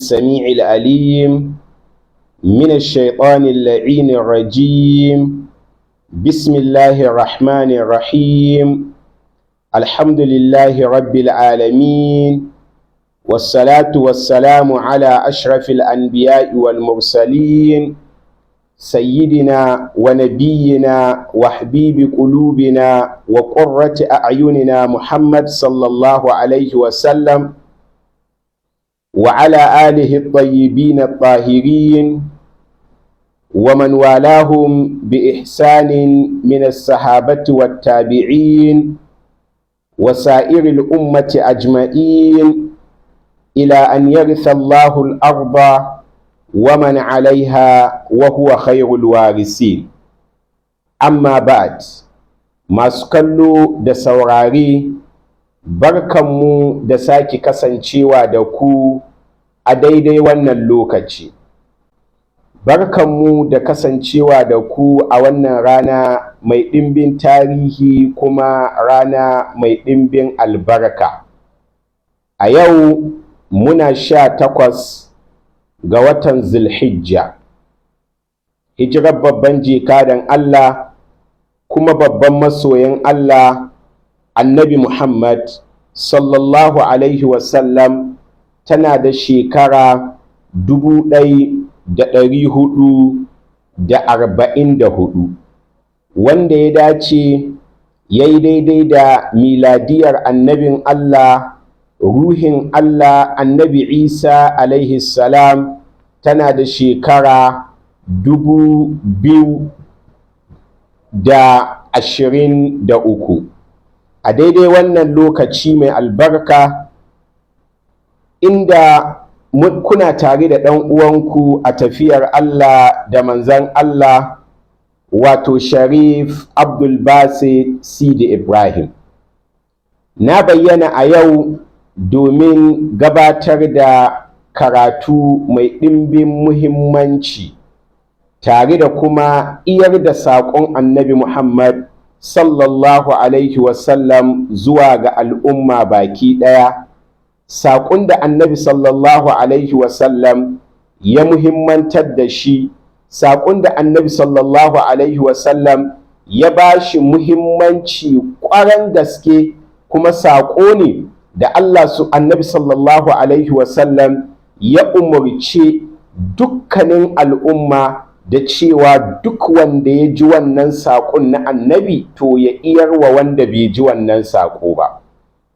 السميع العليم من الشيطان اللعين الرجيم. بسم الله الرحمن الرحيم. الحمد لله رب العالمين، والصلاة والسلام على أشرف الأنبياء والمرسلين، سيدنا ونبينا وحبيب قلوبنا وقرة أعيننا محمد صلى الله عليه وسلم، وعلى آله الطيبين الطاهرين ومن والاهم بإحسان من الصحابة والتابعين وسائر الأمة أجمعين، إلى أن يرث الله الأرض ومن عليها وهو خير الوارثين. أما بعد، masu kallo da saurari, barkanmu da sake kasancewa da ku a daidai wannan lokaci. Barkanmu da kasancewa da ku a wannan rana mai ɗimbin tarihi, kuma rana mai ɗimbin albarka. A yau muna 18 ga watan Zulhijja, hijirar babban jekadan Allah kuma babban masoyin Allah, Annabi Muhammad sallallahu alaihi wasallam, tana da shekara 1444, wanda ya dace ya yi daidai da miladiyar annabin Allah, ruhin Allah, Annabi Isa alaihi salam, tana da shekara 2023. A daidai wannan lokaci mai albarka, inda kuna tare da ɗan uwanku a tafiyar Allah da manzan Allah, wato Sharif Abdul Basit Sidi Ibrahim, na bayyana a yau domin gabatar da karatu mai ɗimbin muhimmanci, tare da kuma iyar da saƙon Annabi Muhammad sallallahu alaihi wasallam zuwa ga al'umma baki ɗaya, saƙon da Annabi sallallahu alaihi wasallam ya muhimmantar da shi, saƙon da Annabi sallallahu alaihi wasallam ya ba shi muhimmanci ƙwaran gaske, kuma saƙo ne da Allah su Annabi sallallahu alaihi wasallam ya umarci dukkanin al'umma da cewa duk wanda ya ji wannan saƙon na Annabi, to ya iyar wa wanda bai ji wannan saƙo ba.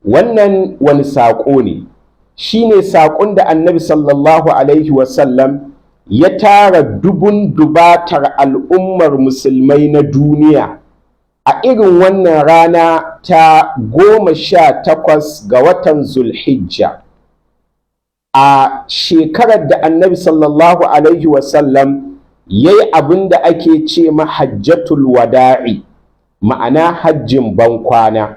Wannan wani saƙo ne? Shine saƙon da Annabi sallallahu alaihi wasallam ya tara dubun dubatar al'ummar musulmai na duniya a irin wannan rana ta 18 ga watan Zulhijja, a shekarar da Annabi sallallahu alaihi wasallam ya yi abin da ake ce mahajjatul wada'i, ma'ana hajjin bankwana,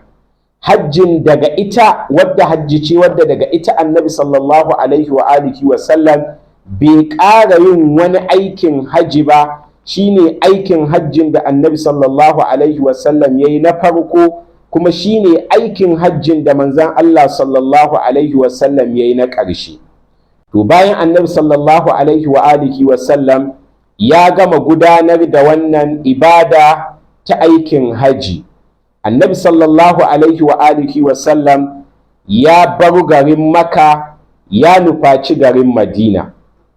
hajjin daga ita wadda hajji ce wadda daga ita Annabi sallallahu alaihi wa alihi wasallam bai ƙara yin wani aikin hajji ba. Shine aikin hajjin da Annabi sallallahu alaihi wasallam ya yi na farko, kuma shine aikin hajjin da manzan Allah sallallahu alaihi wasallam ya yi na ƙarshe. To, bayan Annabi sallallahu alaihi wa alihi wasallam ya gama gudanar da wannan ibada ta aikin haji, Annabi sallallahu alaihi wa alihi wasallam ya bar garin Maka, ya nufaci garin Madina,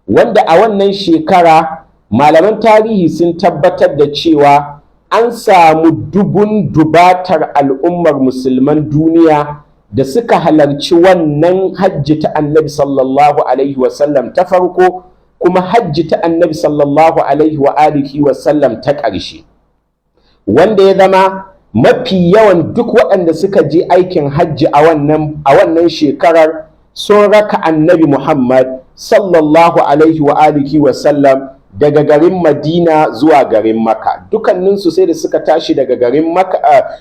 wanda a wannan shekara malaman tarihi sun tabbatar da cewa an samu dubun dubatar al'ummar musulman duniya da suka halarci wannan hajji ta Annabi sallallahu alaihi wasallam ta farko, kuma hajji ta Annabi sallallahu alaihi wa alihi wasallam ta ƙarshe, wanda ya zama mafi yawan duk waɗanda suka je aikin hajji a wannan shekarar sun raka Annabi Muhammad sallallahu alaihi wa alihi wasallam daga garin Madina zuwa garin Maka. Dukkaninsu sai da suka tashi daga garin Maka,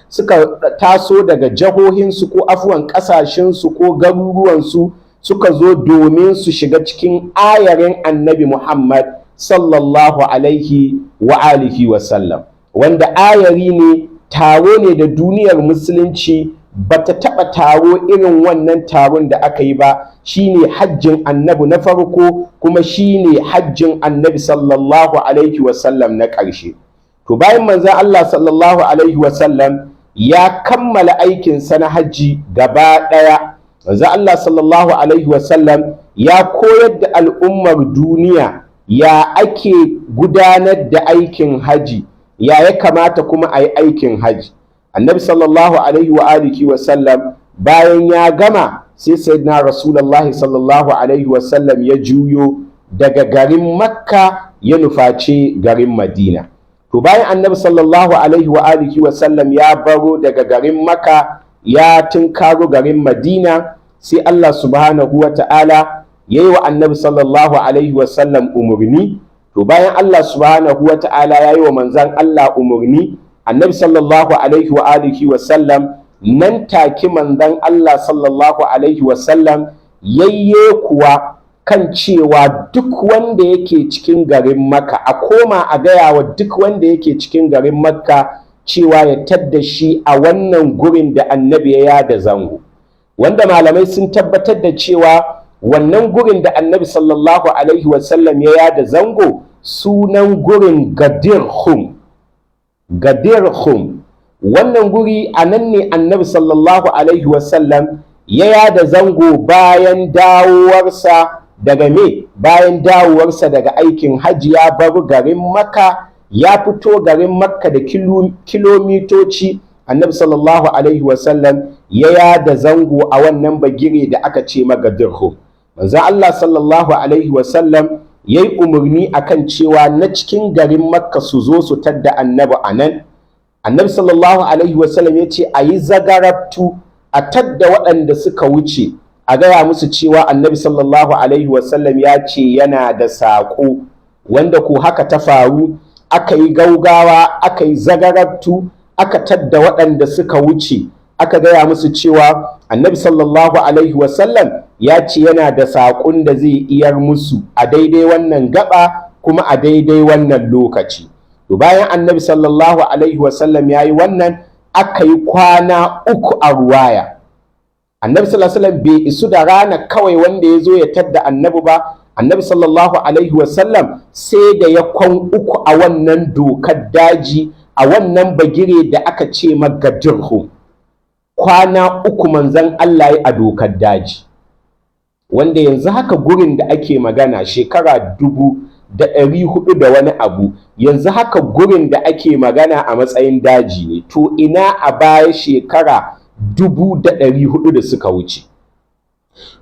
suka taso daga jihohinsu, ko afuwan, ƙasashensu ko garuruwansu, suka zo domin su shiga cikin ayarin Annabi Muhammad sallallahu alaihi wa alihi wasallam, wanda ayari ne, taro ne da duniyar musulunci Bata taɓa taro irin wannan taron da aka yi ba. Shine hajjin Annabi na farko, kuma shine hajjin Annabi sallallahu alaihi wasallam na ƙarshe. To, bayan manzon Allah sallallahu alaihi wasallam ya kammala aikinsa na hajji gaba ɗaya, manzon Allah sallallahu alaihi wasallam ya koyar da al'ummar duniya ya ake gudanar da aikin haji, ya kamata kuma a yi aikin haji. Annabi sallallahu alaihi wa alihi wa sallam bayan ya gama, sai Sayyidina Rasulullahi sallallahu alaihi wa sallam ya juyo daga garin Makka ya nufaci garin Madina. To, bayan Annabi sallallahu alaihi wa alihi wa sallam ya baro daga garin Makka ya tunkaro garin Madina, sai Allah subhanahu wa ta'ala ya yi wa Annabi sallallahu alaihi wa sallam umarni. To, bayan Allah subhanahu wa ta'ala ya yi wa manzan Allah umarni, Annabi sallallahu alaihi wa alihi wa sallam nan take, manzan Allah sallallahu alaihi wa sallam yayye kuwa kan cewa duk wanda yake cikin garin Makka a koma a gaya wa duk wanda yake cikin garin Makka cewa ya tadda shi a wannan gurin da Annabi ya yada zango, wanda malamai sun tabbatar da cewa wannan gurin da Annabi sallallahu alaihi wasallam ya yada zango sunan gurin Gadir Hum. Gadir Hum, wannan guri a nan ne Annabi sallallahu alaihi wasallam ya yada zango bayan dawowarsa daga me? Bayan dawowarsa daga aikin hajji. Ya bar garin Makka, ya fito garin Makka da kilomitoci, Annabi sallallahu alaihi wasallam ya yada zango a wannan bagire da aka ce Magadir Hum. Manzon Allah sallallahu alaihi wasallam ya yi umarni akan cewa na cikin garin Makka su zo su tadda Annabi a nan. Annabi sallallahu alaihi wasallam ya ce a yi zagarabtu a tadda waɗanda suka wuce, a gaya musu cewa Annabi sallallahu alaihi wasallam ya ce yana da saƙo. Wanda ko haka ta faru, aka yi gaugawa, aka yi zagarabtu, aka tadda waɗanda suka wuce, aka gaya musu cewa Annabi sallallahu alaihi wasallam ya ce yana da saƙon da zai iyar musu a daidai wannan gaba kuma a daidai wannan lokaci. To, bayan Annabi sallallahu alaihi wasallam ya yi wannan, aka yi kwana 3 a ruwaya. Annabi sallallahu alaihi wasallam bai isu da rana kawai wanda ya zo ya tadda Annabi ba. Annabi sallallahu alaihi wasallam sai da ya kwan 3 a wannan dokar daji, a wannan bagire da aka ce Magadirhu. Kwana 3 manzon Allah ya a dokar daji, wanda yanzu haka gurin da ake magana shekara 1400 da wani abu, yanzu haka gurin da ake magana a matsayin daji ne. To, ina a baya shekara 1400 da suka wuce?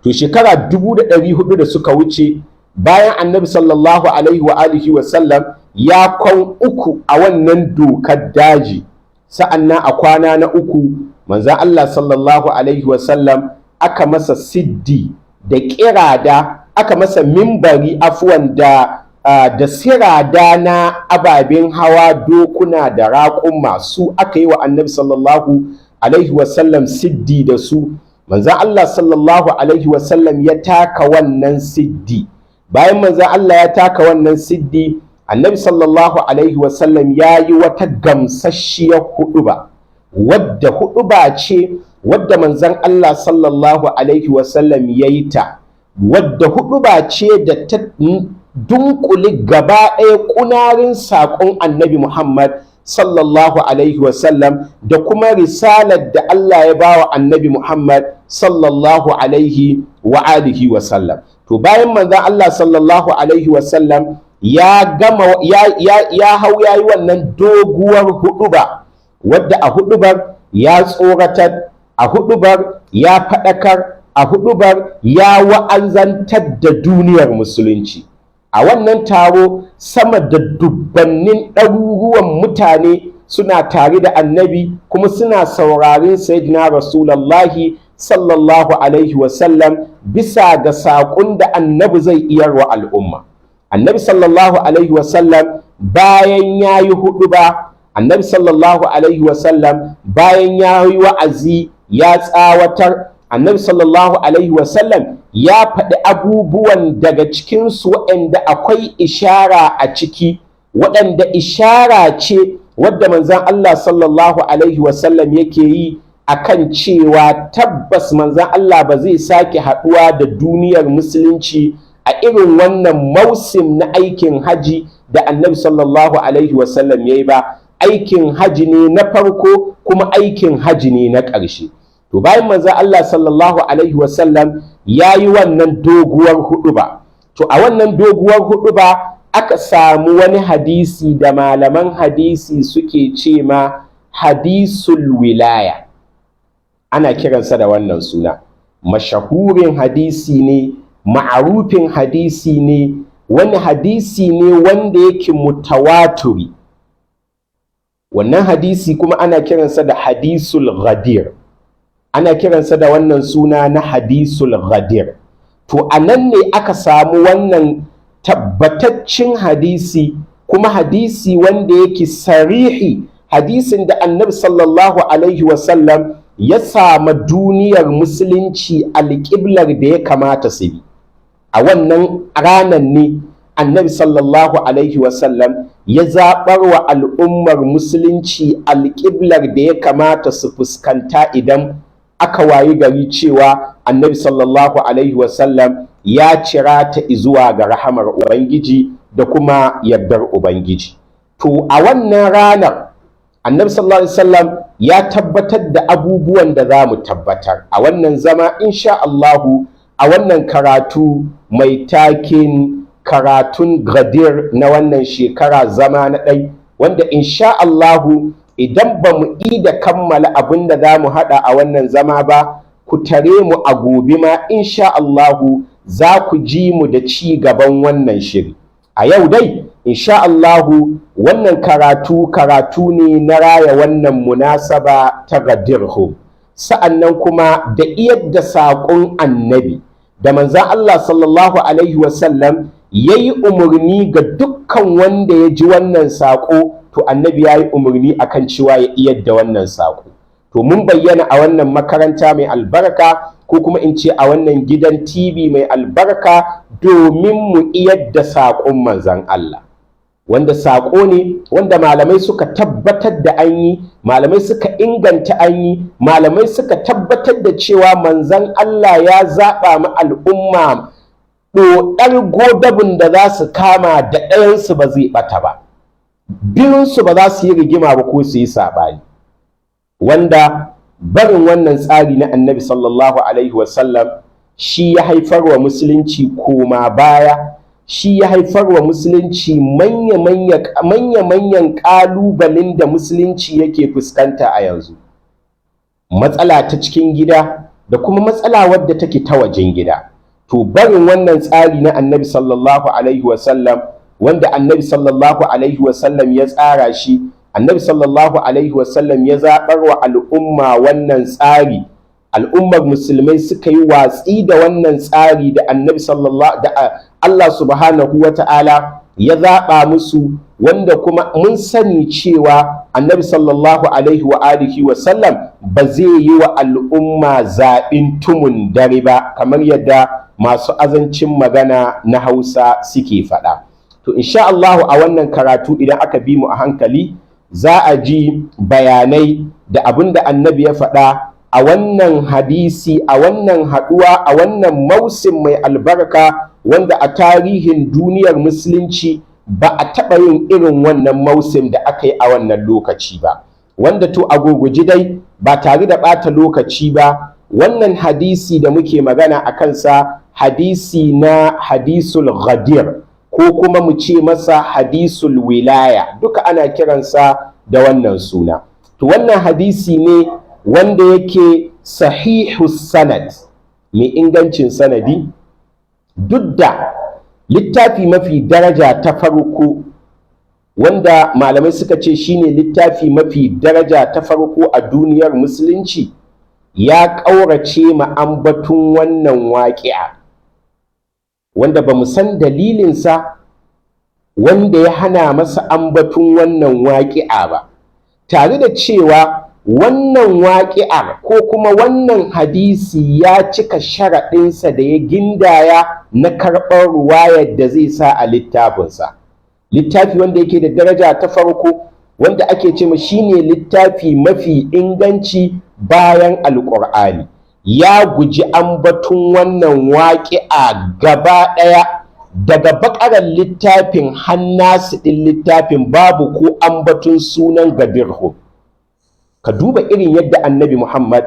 To, shekara 1400 da suka wuce, bayan Annabi sallallahu alaihi wa alihi wa sallam ya kwan 3 a wannan dokar daji, sa'annan a kwana na uku manzan Allah sallallahu alaihi wa sallam aka masa siddi da kirada, aka masa mimbari, afuwan, da sirada na ababen hawa, dokuna da raƙuma, su aka yi wa Annabi sallallahu alaihi wasallam siddi da su. Manzan Allah sallallahu alaihi wasallam ya taka wannan siddi. Bayan manzan Allah ya taka wannan siddi, Annabi sallallahu alaihi wasallam ya yi wata gamsasshiyar huɗuba, wadda huɗuba ce wadda manzan Allah sallallahu alaihi wasallam ya yi ta, wadda huɗuba ce da ta dunkule gaba ɗaya kunarin saƙon Annabi Muhammad sallallahu alaihi wasallam da kuma risalar da Allah ya bawa Annabi Muhammad sallallahu alaihi wa alihi wasallam. To, bayan manzon Allah sallallahu alaihi wasallam ya gama ya hau ya yi wannan doguwar huɗuba, wadda a huɗubar ya tsoratar, a huɗubar ya faɗakar, a huɗubar ya wa'azantar da duniyar musulunci. A wannan taro sama da dubbannin ɗaruruwan mutane suna tare da Annabi kuma suna saurarin Sayyidina Rasulallahi sallallahu alaihi wasallam bisa ga saƙon da Annabi zai iyar wa al'umma. Annabi sallallahu alaihi wasallam bayan ya yi huɗuba, Annabi sallallahu alaihi wasallam bayan ya yi wa'azi, ya tsawatar, Annabi sallallahu alaihi wasallam ya faɗi abubuwan daga cikinsu waɗanda akwai ishara a ciki, waɗanda ishara ce wadda manzan Allah sallallahu alaihi wasallam yake yi akan cewa tabbas manzan Allah ba zai sake haɗuwa da duniyar musulunci a irin wannan mausim na aikin haji da Annabi sallallahu alaihi wasallam ya yi ba. Aikin haji ne na farko, kuma aikin haji ne na ƙarshe. To, bayan manzan Allah sallallahu alaihi wasallam ya yi wannan doguwar huɗuba, to a wannan doguwar huɗuba aka samu wani hadisi da malaman hadisi suke ce ma hadisul wilaya. Ana kiransa da wannan suna. Mashahurin hadisi ne, ma'arufin hadisi ne, wani hadisi ne wanda yake mutawaturi. Wannan hadisi kuma ana kiransa da hadisul ghadir, ana kiransa da wannan suna na hadisul ghadir. To, a nan ne aka samu wannan tabbataccen hadisi, kuma hadisi wanda yake sarihi, hadisin da Annabi sallallahu alaihi wasallam ya sama duniyar musulunci alƙiblar da ya kamata su bi. A wannan ranar ne Annabi sallallahu alaihi wasallam ya zaɓar wa al'ummar musulunci alƙiblar da ya kamata su fuskanta idan aka wayi gari cewa Annabi sallallahu alaihi wasallam ya cira ta zuwa ga rahamar Ubangiji da kuma yardar Ubangiji. To, a wannan ranar Annabi sallallahu alaihi wasallam ya tabbatar da abubuwan da za mu tabbatar a wannan zama, insha Allahu, a wannan karatu mai takin karatun Gadir na wannan shekara, zama na ɗai, wanda insha Allahu idan ba mu da kammala abin da za mu haɗa a wannan zama ba, ku tare mu a gobe ma, insha Allahu, za ku ji mu da ci gaban wannan shiri. A yau dai, insha Allahu, wannan karatu karatu ne na raya wannan munasaba ta Gadirhum, sa'annan kuma da iyar saƙon Annabi da manzan Allah sallallahu alaihi wasallam ya yi umarni ga dukkan wanda ya ji wannan saƙo. To, Annabi ya yi umarni akan cewa ya iyar da wannan saƙo. To, mun bayyana a wannan makaranta mai albarka, ko kuma in ce a wannan gidan TV mai albarka, domin mu iyar da saƙon manzan Allah, wanda saƙo ne wanda malamai suka tabbatar da an yi, malamai suka inganta an yi, malamai suka tabbatar da cewa manzan Allah ya zaɓa mu al'umma ɗoɗar godabin da za su kama, da ɗayansu ba zai ɓata ba, biyunsu ba za su yi rigima ba ko su yi saɓani. Wanda barin wannan tsari na Annabi sallallahu alaihi wasallam shi ya haifar wa musulunci koma baya, shi ya haifar wa musulunci manya-manyan ƙalubalen da musulunci yake fuskanta a yanzu, matsala ta cikin gida da kuma matsala wadda take ta wajen gida. To, barin wannan tsari na Annabi sallallahu alaihi wasallam, wanda Annabi sallallahu alaihi wasallam ya tsara shi, Annabi sallallahu alaihi wasallam ya zaɓar wa al'umma wannan tsari, al'ummar musulmai suka yi watsi da wannan tsari da Annabi sallallahu da Allah subhanahu wa ta'ala ya zaɓa musu, wanda kuma mun sani cewa Annabi sallallahu alaihi wa alihi wa sallam ba zai yi wa al'umma zaɓin tumun dare ba, kamar yadda masu azancin magana na Hausa suke faɗa. To, insha Allahu, a wannan karatu, idan aka bi mu a hankali, za a ji bayanai da abin da Annabi ya faɗa a wannan hadisi, a wannan haɗuwa, a wannan mausim mai albarka, wanda a tarihin duniyar musulunci ba a taɓa yin irin wannan mausim da aka yi a wannan lokaci ba. Wanda to, a gurguje dai, ba tare da ɓata lokaci ba, wannan hadisi da muke magana a kansa, hadisi na hadisul ghadir, ko kuma mu ce masa hadisul wilaya, duka ana kiransa da wannan suna. To, wannan hadisi ne wanda yake sahihu sanad, mai ingancin sanadi, duk da littafi mafi daraja ta farko, wanda malamai suka ce shine littafi mafi daraja ta farko a duniyar musulunci, ya ƙaurace ma ambatun wannan waƙi'a, wanda ba mu san dalilinsa wanda ya hana masa ambatun wannan waƙi'a ba, tare da cewa wannan waƙi'ar ko kuma wannan hadisi ya cika sharaɗinsa da ya gindaya na karɓar ruwayar da zai sa a littafinsa, littafi wanda yake da daraja ta farko, wanda ake ce shine littafi mafi inganci bayan Alƙur'ani. Ya guji ambatun wannan waƙi'a gaba ɗaya daga bakarar littafin hannasu ɗin littafin, babu ko ambatun sunan Gadirhum. Ka duba irin yadda Annabi Muhammad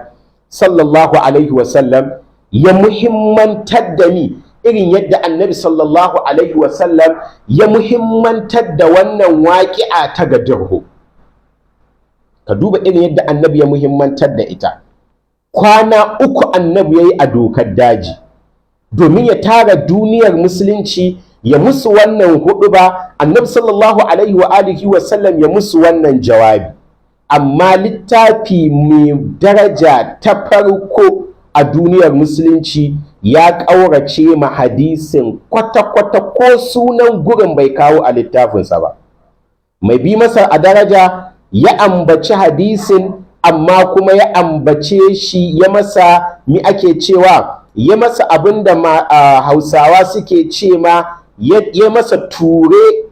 sallallahu alaihi wasallam ya muhimmantar da ni, irin yadda Annabi sallallahu alaihi wasallam ya muhimmantar da wannan waƙi'a ta Gadirhum. Ka duba irin yadda Annabi ya muhimmantar da ita. Kwana 3 Annabi ya yi a dokar daji domin ya tara duniyar Musulunci, ya musu wannan huɗuba. Annabi sallallahu alaihi wa alihi wa sallam ya musu wannan jawabi, amma littafi mai daraja ta farko a duniyar Musulunci ya ƙaurace ma hadisin kwata-kwata, ko sunan gurin bai kawo a littafinsa ba. Mai bi masa a daraja ya ambaci hadisin, amma kuma ya ambace shi ya masa, mi ake cewa, ya masa abin da Hausawa suke ce ma, ya masa ture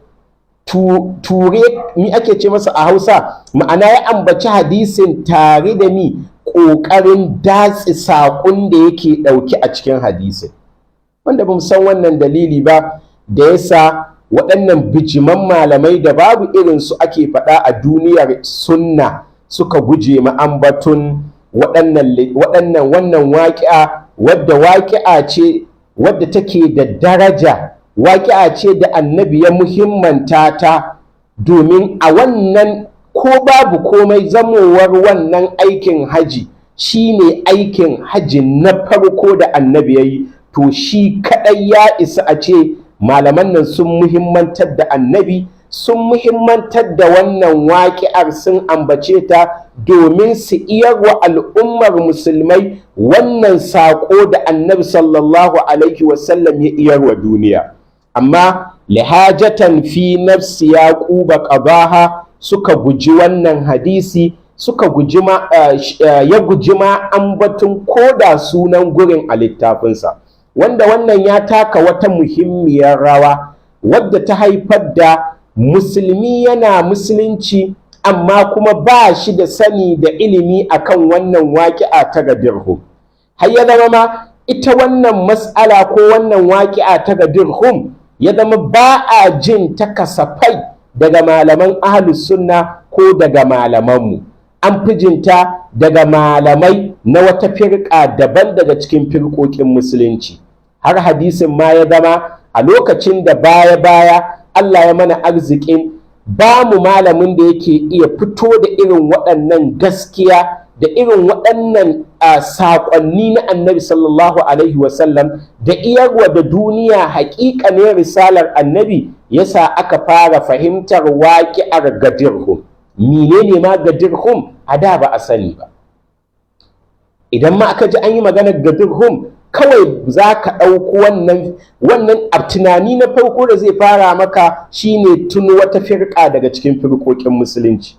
ture, mi ake ce masa a Hausa? Ma'ana, ya ambaci hadisin tare da mi ƙoƙarin datse saƙon da yake ɗauki a cikin hadisin, wanda ba san wannan dalili ba da yasa waɗannan bijiman malamai da babu irinsu ake faɗa a duniyar sunna suka guje ma ambatun waɗannan wannan waƙi'a, wadda waƙi'a ce wadda take da daraja, waƙi'a ce da Annabi ya muhimmanta ta, domin a wannan, ko babu komai, zamowar wannan aikin haji shine aikin haji na farko da Annabi ya yi, to shi kaɗai ya isa a ce malaman nan sun muhimmantar da Annabi, sun muhimmantar da wannan waƙi'ar, sun ambace ta domin su iyarwa al'ummar musulmai wannan saƙo da Annabi sallallahu alaihi wasallam ya iyarwa duniya. Amma lihajatan fi nafsi Yaquba qadaha, suka guji wannan hadisi, suka guji ma ya guji ma ambatun koda sunan gurin a littafinsa, wanda wannan ya taka wata muhimmiyar rawa wadda ta haifar da Musulmi yana Musulunci amma kuma ba shi da sani da ilimi akan wannan waƙi'a ta Gadirhum. Har ya zama ma ita wannan mas'ala ko wannan waƙi'a ta Gadirhum ya zama ba a jin ta kasafai daga malaman Ahlus Sunna ko daga malamanmu. An fi jinta daga malamai na wata firƙa daban daga cikin firƙoƙin Musulunci. Har hadisin ma ya zama a lokacin da baya-baya Allah ya mana arzikin ba mu malamin da yake iya fito da irin waɗannan gaskiya da irin waɗannan saƙonni na Annabi sallallahu alaihi wasallam da iyarwa da duniya haƙiƙanin risalar Annabi, yasa aka fara fahimtar waƙi'ar Gadirhum. Menene ma Gadirhum? A da ba a sani ba. Idan ma aka ji an yi maganar Gadirhum, kawai za ka ɗauko wannan a tunani na farko da zai fara maka shine tun wata firƙa daga cikin firƙoƙin Musulunci,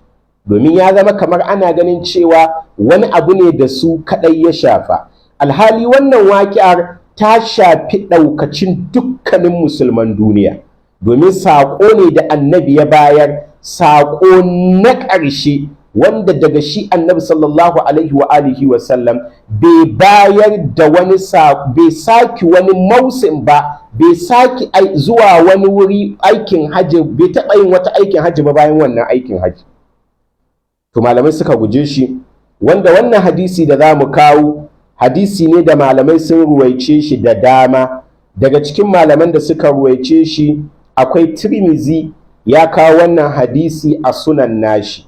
domin ya zama kamar ana ganin cewa wani abu ne da su kaɗai ya shafa, alhali wannan waƙi'ar ta shafi ɗaukacin dukkanin musulman duniya, domin saƙo ne da Annabi ya bayar, saƙo na ƙarshe, wanda daga shi Annabi sallallahu alaihi wa alihi wa sallam bai bayar da wani, bai saki wani mausim ba, bai saki zuwa wani wuri aikin hajji, bai taɓa yin wata aikin hajji ba bayan wannan aikin hajji. To malamai suka guje shi, wanda wannan hadisi da za mu kawo hadisi ne da malamai sun ruwaice shi da dama. Daga cikin malaman da suka ruwaice shi akwai Tirmizi, ya kawo wannan hadisi a Sunan nashi.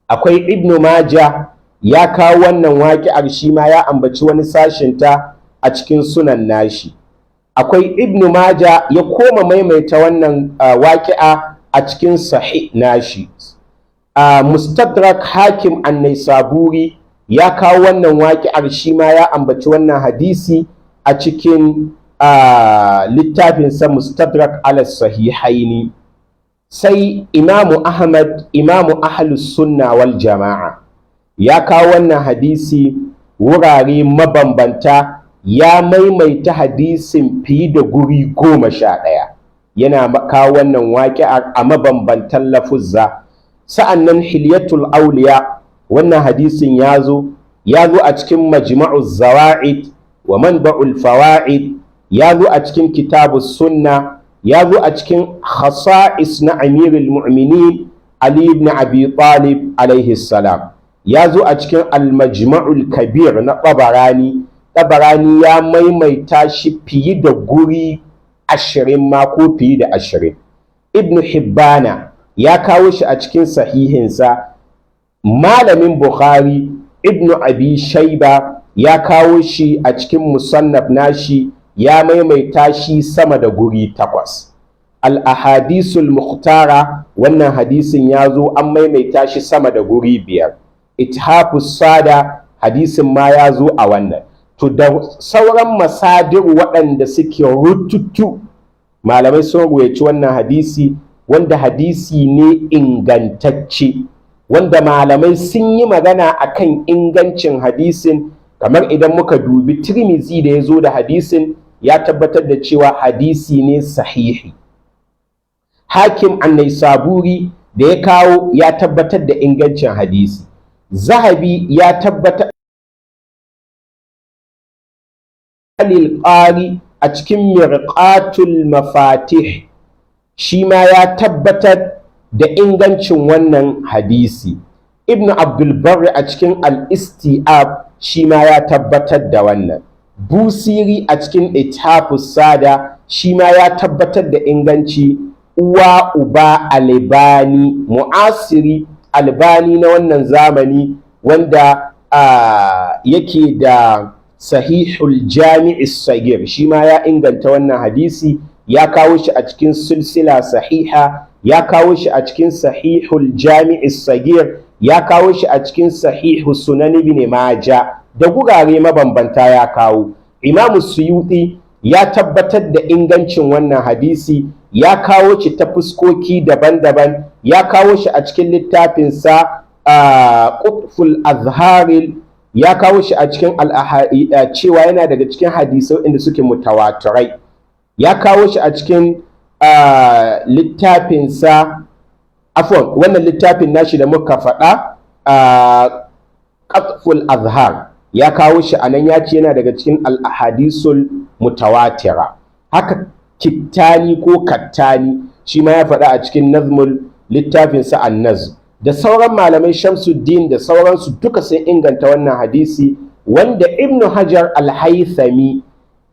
Akwai Ibnu Maja, ya kawo wannan waƙi'ar, shi ma ya ambaci wani sashinta a cikin Sunan nashi. Akwai Ibnu Maja, ya koma maimaita wannan waƙi'a a cikin Sahih nashi. Mustadrak Hakim An-Naisaburi ya kawo wannan waƙi'ar, shi ma ya ambaci wannan hadisi a cikin littafinsa Mustadrak ala Sahihaini. Sai Imamu Ahmad, Imamu Ahlus Sunna wal Jama'a, ya kawo wannan hadisi wurare mabambanta, ya maimaita hadisin fiye da guri 11, yana kawo wannan waƙi'ar a mabambantan lafuzza. Sa'annan Hilyatul Auliya, wannan hadisin ya zo. Ya zo a cikin Majma'u Zawa'id wa Manba'ul Fawa'id, ya zo a cikin Kitabu Sunna, ya zo a cikin Khasa'is na Amirul Mu'minin Ali ibn Abi Talib alaihi salam, ya zo a cikin Al-Majma'ul Kabir na Tabarani. Tabarani ya maimaita shi fiye da guri 20 ma, ko fiye da 20. Ibn Hibbana ya kawo shi a cikin sahihinsa. Malamin Bukhari, Ibn Abi Shaiba, ya kawo shi a cikin musannaf nashi, ya maimaita shi sama da guri takwas. Al-Ahadisul Mukhtara, wannan hadisin ya zo an maimaita shi sama da guri biyar. Ithafus Sada, hadisin ma ya zo a wannan. To, da sauran masadir waɗanda suke rututu, malamai sun ruwaici wannan hadisi, wanda hadisi ne ingantacce, wanda malamai sun yi magana akan ingancin hadisin. Kamar idan muka dubi Tirmizi da ya zo da hadisin, ya tabbatar da cewa hadisi ne sahihi. Hakim Annaisaburi da ya kawo, ya tabbatar da ingancin hadisi. Zahabi ya tabbatar. Al-Qari a cikin Mirqatul Mafatih shi ma ya tabbatar da ingancin wannan hadisi. Ibnu Abdulbarri a cikin Al-Isti'ab shi ma ya tabbatar da wannan. Busiri a cikin Ithafus Sada shi ma ya tabbatar da inganci. Uwa uba, Albani mu'asiri, Albani na wannan zamani, wanda yake da Sahihul Jami'i Sagir, shi ma ya inganta wannan hadisi, ya kawo shi a cikin Silsila Sahiha, ya kawo shi a cikin Sahihul Jami'i Sagir, ya kawo shi a cikin Sahihu Sunan Ibn Maja, da gurare mabambanta ya kawo. Imamu Suyuti ya tabbatar da ingancin wannan hadisi, ya kawo shi ta fuskoki daban-daban, ya kawo shi a cikin littafinsa Qutful Azharil, ya kawo shi a cikin cewa yana daga cikin hadisai inda suke mutawatirai. Ya kawo shi a cikin littafinsa, afwan, wannan littafin nashi da muka faɗa, Qatful Azhar, ya kawo shi a nan, ya ce yana daga cikin al-ahadisul mutawatira. Haka Kittani ko Kattani shi ma ya faɗa a cikin nazmul littafinsa An-Nazm, da sauran malamai, Shamsuddin da sauransu, duka sun inganta wannan hadisi, wanda Ibnu Hajar Al-Haythami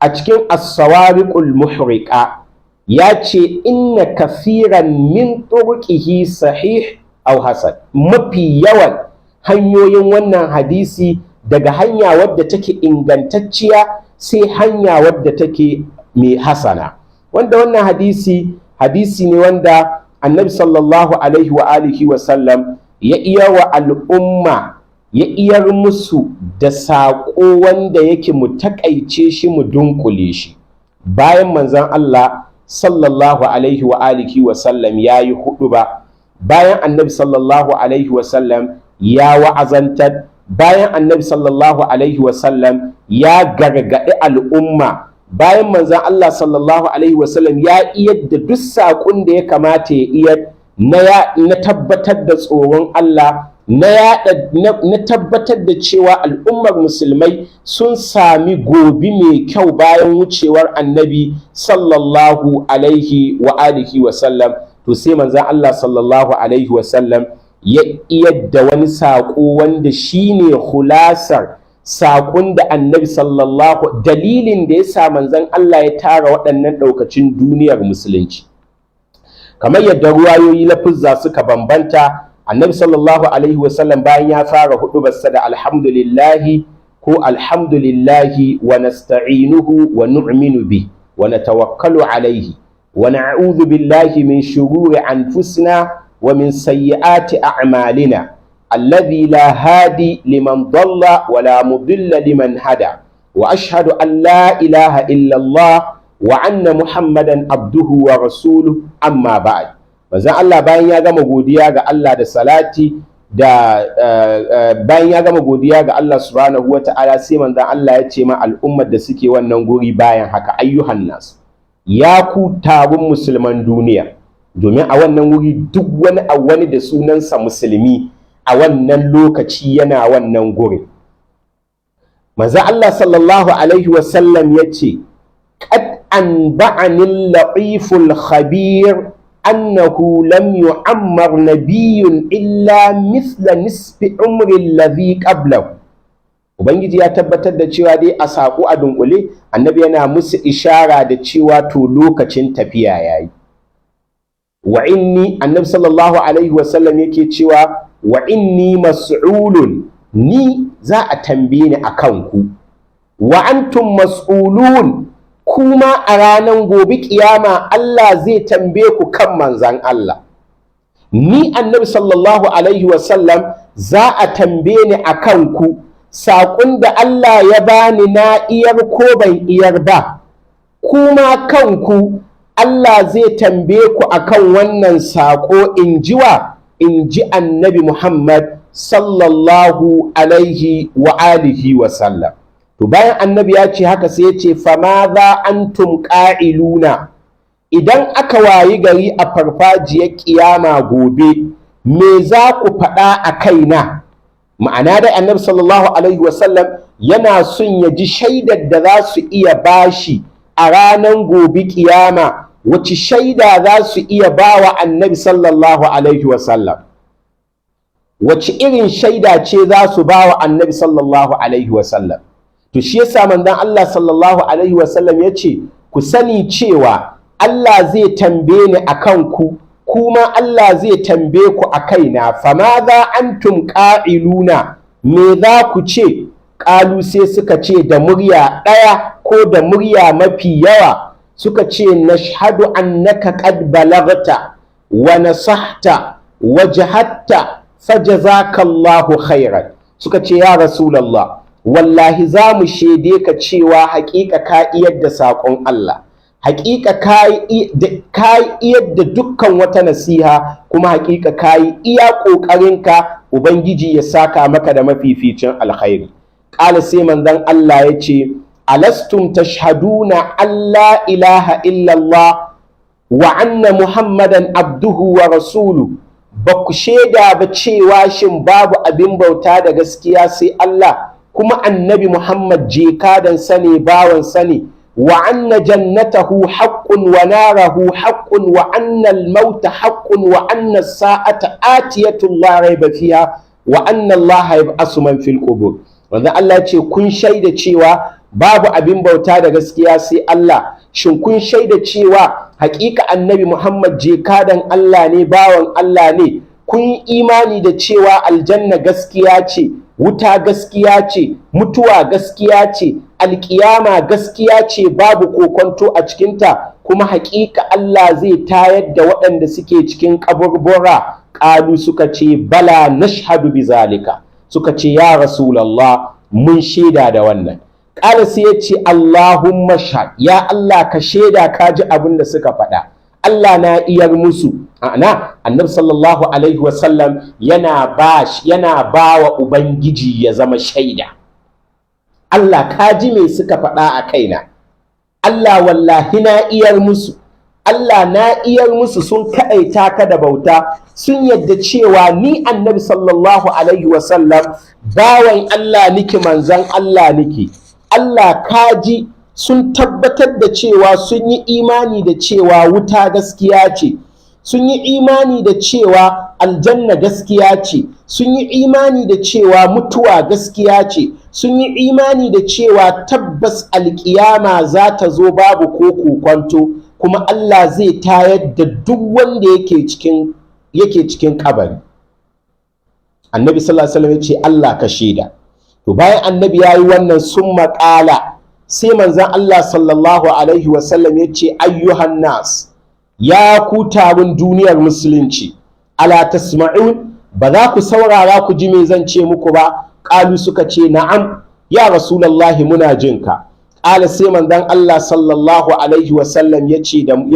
a cikin As-Sawariqul Muhriqa ya ce inna kathiran min turqihi sahih aw hasan. Mafi yawan hanyoyin wannan hadisi, daga hanya wadda take ingantacciya sai hanya wadda take mai hasana. Wanda wannan hadisi, hadisi ne wanda Annabi sallallahu alaihi wa alihi wa sallam ya iya wa al'umma, ya iyar musu da saƙo wanda yake mu taƙaice shi, mu dunkule shi. Bayan manzon Allah sallallahu alaihi wa alihi wa sallam ya yi hudu ba, bayan Annabi sallallahu alaihi wa sallam ya wa'azantar, bayan Annabi sallallahu alaihi wa sallam ya gargaɗi al'umma, bayan manzon Allah sallallahu alaihi wasallam ya iyar da duk saƙon da ya kamata ya iyar na tabbatar da tsoron Allah, na tabbatar da cewa al'ummar musulmai sun sami gobe mai kyau bayan wucewar Annabi sallallahu alaihi wa alihi wasallam, to sai manzon Allah sallallahu alaihi wasallam ya iyar da wani saƙo wanda shine khulasar saƙon da Annabi sallallahu, dalilin da ya sa manzon Allah ya tara waɗannan ɗaukacin duniyar musulunci. Kamar yadda ruwayoyi, lafuzza suka bambanta, Annabi sallallahu alaihi wasallam bayan ya fara huɗubarsa da alhamdulillahi ko alhamdulillahi wa nasta'inuhu wa nu'minu bi wa natawakkalu alaihi wa na'udhu billahi min shururi anfusina wa min sayyiati a'malina, alladhi la hadi liman dalla wa la mudilla liman hada, wa ashhadu an la ilaha illa Allah wa anna Muhammadan abduhu wa rasuluhu, amma ba'd. Manzon Allah bayan ya gama godiya ga Allah da salati da bayan ya gama godiya ga Allah subhanahu wa ta'ala, sai manzon Allah ya ce ma al'ummar da suke wannan guri: "Bayan haka, ayyuhan nas, ya ku tarun musulman duniya." Domin a wannan wuri duk wani a wani da sunansa musulmi a wannan lokaci yana wannan gurin. Manzo Allah sallallahu alaihi wasallam ya ce, qad anba'ani al-latiful khabir annahu lam yu'ammar nabiyyun illa mithla nisfi umri alladhi qablahu. Ubangiji ya tabbatar da cewa dai a saƙo a dunkule, annabi yana musu ishara da cewa to lokacin tafiya yayi. Wa inni, annabi sallallahu alaihi wasallam yake cewa, wa inni mas'ulun, ni za a tambaye ni akan ku, wa antum mas'ulun, kuma a ranar gobe kiyama Allah zai tambaye ku kan manzan Allah. Ni annabi sallallahu alaihi wasallam za a tambaye ni akan ku, saƙon da Allah ya bani na iyar ko ban iyar ba, kuma kanku Allah zai tambaye ku akan wannan saƙo, in ji wa? In ji annabi Muhammad sallallahu alaihi wa alihi wa sallam. To bayan annabi ya ce haka, sai ya ce, fama za antum ƙa'iluna, idan aka wayi gari a farfajiyar ƙiyama gobe, me za ku faɗa a kaina? Ma'ana dai annabi sallallahu alaihi wasallam yana son ya ji shaidar da za su iya bashi a ranar gobe kiyama, wace shaida za su iya bawa annabi sallallahu alaihi wasallam, wace irin shaida ce za su bawa annabi sallallahu alaihi wasallam. To shi yasa manzon Allah sallallahu alaihi wasallam ya ce, ku sani cewa Allah zai tambaye ni akan ku, kuma Allah zai tambaye ku a kaina. Fama za antum ƙa'iluna, me za ku ce? Ƙalu, sai suka ce da murya ɗaya ko da murya mafi yawa, suka ce, nashhadu annaka qad balagta wa nasahta wa jahatta, fajazakallahu khairan. Suka ce, ya Rasulallah, wallahi za mu shaide ka cewa haƙiƙa ka iyar da saƙon Allah, haƙiƙa ka yi da dukkan wata nasiha, kuma haƙiƙa ka yi iya ƙoƙarinka, Ubangiji ya saka maka da mafificin alkhairi. Ƙala, sai manzon Allah ya ce, alastum tashhaduna alla ilaha illallah wa anna Muhammadan abduhu wa rasulu? Ba ku shaida ba cewa shin babu abin bauta da gaskiya sai Allah, kuma annabi Muhammad jekadan sane, bawan sane, wa anna jannatahu haqqun wa narahu haqqun, wa anna al-mauta haqqun, wa anna as-sa'ata atiyatu la rayba fiha, wa anna Allah yab'asu man fil qubur? Wanda Allah ce, kun shaida cewa babu abin bauta da gaskiya sai Allah, shin kun shaida cewa hakika annabi Muhammad jekadan Allah ne, bawan Allah ne? Kun imani da cewa aljanna gaskiya ce, wuta gaskiya ce, mutuwa gaskiya ce, alkiyama gaskiya ce, babu kokonto a cikinta, kuma hakika Allah zai tayar da waɗanda suke cikin kaburbura? Ƙalu, suka ce, bala nashhadu bizalika. Suka ce, ya Rasulallah, mun shaida da wannan. Ƙala, sai ya ce, Allahumma shahad, ya Allah ka shaida, ka ji abin da suka faɗa. Allah na iyar musu. Ana annabi sallallahu alaihi wasallam yana ba wa Ubangiji ya zama shaida. Allah ka ji me suka faɗa a kaina. Allah, wallahi na iyar musu. Allah, na iyar musu, sun kaɗaita ka da bauta, sun yadda cewa ni annabi sallallahu alaihi wasallam bawan Allah niki, manzan Allah niki. Allah ka ji, sun tabbatar da cewa sun yi imani da cewa wuta gaskiya ce, sun yi imani da cewa aljanna gaskiya ce, sun yi imani da cewa mutuwa gaskiya ce, sun yi imani da cewa tabbas alkiyama za ta zo, babu ko kokwanto, kuma Allah zai tayar da duk wanda yake cikin kabari. Annabi sallallahu alaihi wasallam ya ce, Allah ka shaida. To bayan annabi ya yi wannan, sun maƙala, sai manzon Allah sallallahu alaihi wasallam ya ce, ayyuhan nas, ya ku taron duniyar musulunci, ala tasma'un, ba za ku saurara ku ji me zan ce muku ba? Ƙalu, suka ce, na'am ya Rasulallahi, muna jin ka. Ƙala, sai manzon Allah sallallahu alaihi wasallam ya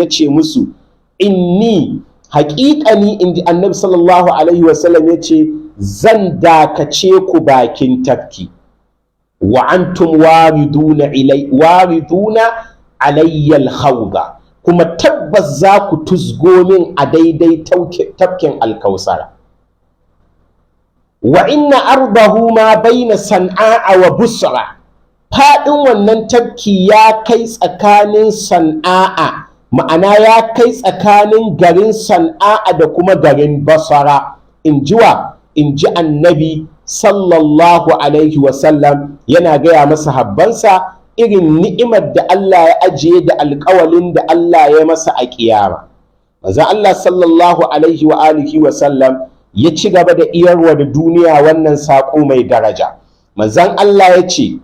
ce musu, inni, haƙiƙani, inji annabi sallallahu alaihi wasallam ya ce, zan dakace ku bakin tafki, wa antum wariduna ilai, wariduna alayya al kuma tabbas za ku tuzgo min a daidai tafkin Alkausara. Wa inna ardahu ma baina San'a wa Busra. Faɗin wannan tafki ya kai tsakanin San'a'a, ma'ana ya kai tsakanin garin San'a'a da kuma garin Basara, in ji wa? In ji Annabi sallallahu alaihi wasallam, yana gaya masa habbansa irin ni'imar da Allah ya ajiye da alƙawalin da Allah ya masa a ƙiyama. Manzon Allah sallallahu alaihi wa alihi wasallam ya ci gaba da iyarwa da duniya wannan saƙo mai daraja. Manzon Allah ya ce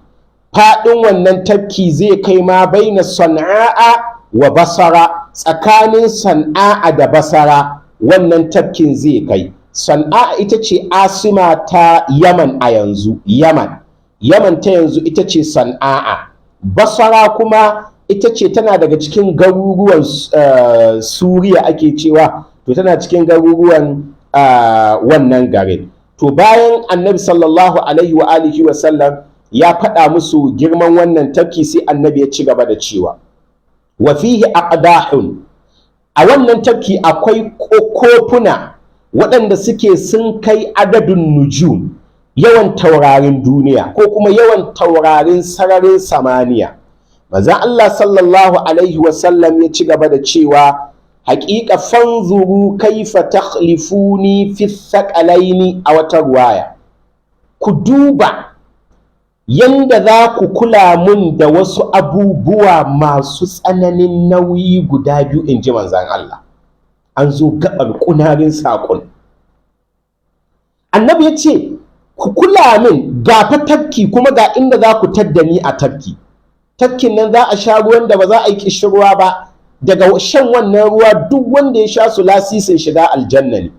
faɗin wannan tafki zai kai ma baina Sana'a wa Basara, tsakanin Sana'a da Basara wannan tafkin zai kai. Sana'a ita ce asima ta Yaman a yanzu. Yaman ta yanzu ita ce Sana'a. Basara kuma ita ce tana daga cikin garuruwan Suriya ake cewa, to tana cikin garuruwan wannan garin. To bayan Annabi sallallahu alaihi wa alihi wa sallam ya faɗa musu girman wannan tafki, sai Annabi ya ci gaba da cewa wa fihi aqdahun, a wannan tafki akwai kofuna waɗanda suke sun kai adadin nujum, yawan taurarin duniya ko kuma yawan taurarin sararin samaniya. Manzon Allah sallallahu alaihi wasallam ya ci gaba da cewa haƙiƙa fanzuru kaifa takhlifuni fi thaqalaini. A wata ruwaya, ku duba yanda za ku kula mun da wasu abubuwa masu tsananin nauyi guda biyu, in ji manzan Allah. An zo gaɓar ƙunarin saƙon. Annabi ya ce ku kula min, ga fa tafki, kuma ga inda za ku tadda ni a tafki. Tafkin nan za a sha ruwan da ba za a yi ƙishirwa ba daga shan wannan ruwa. Duk wanda ya sha su lasisin shiga aljanna ne.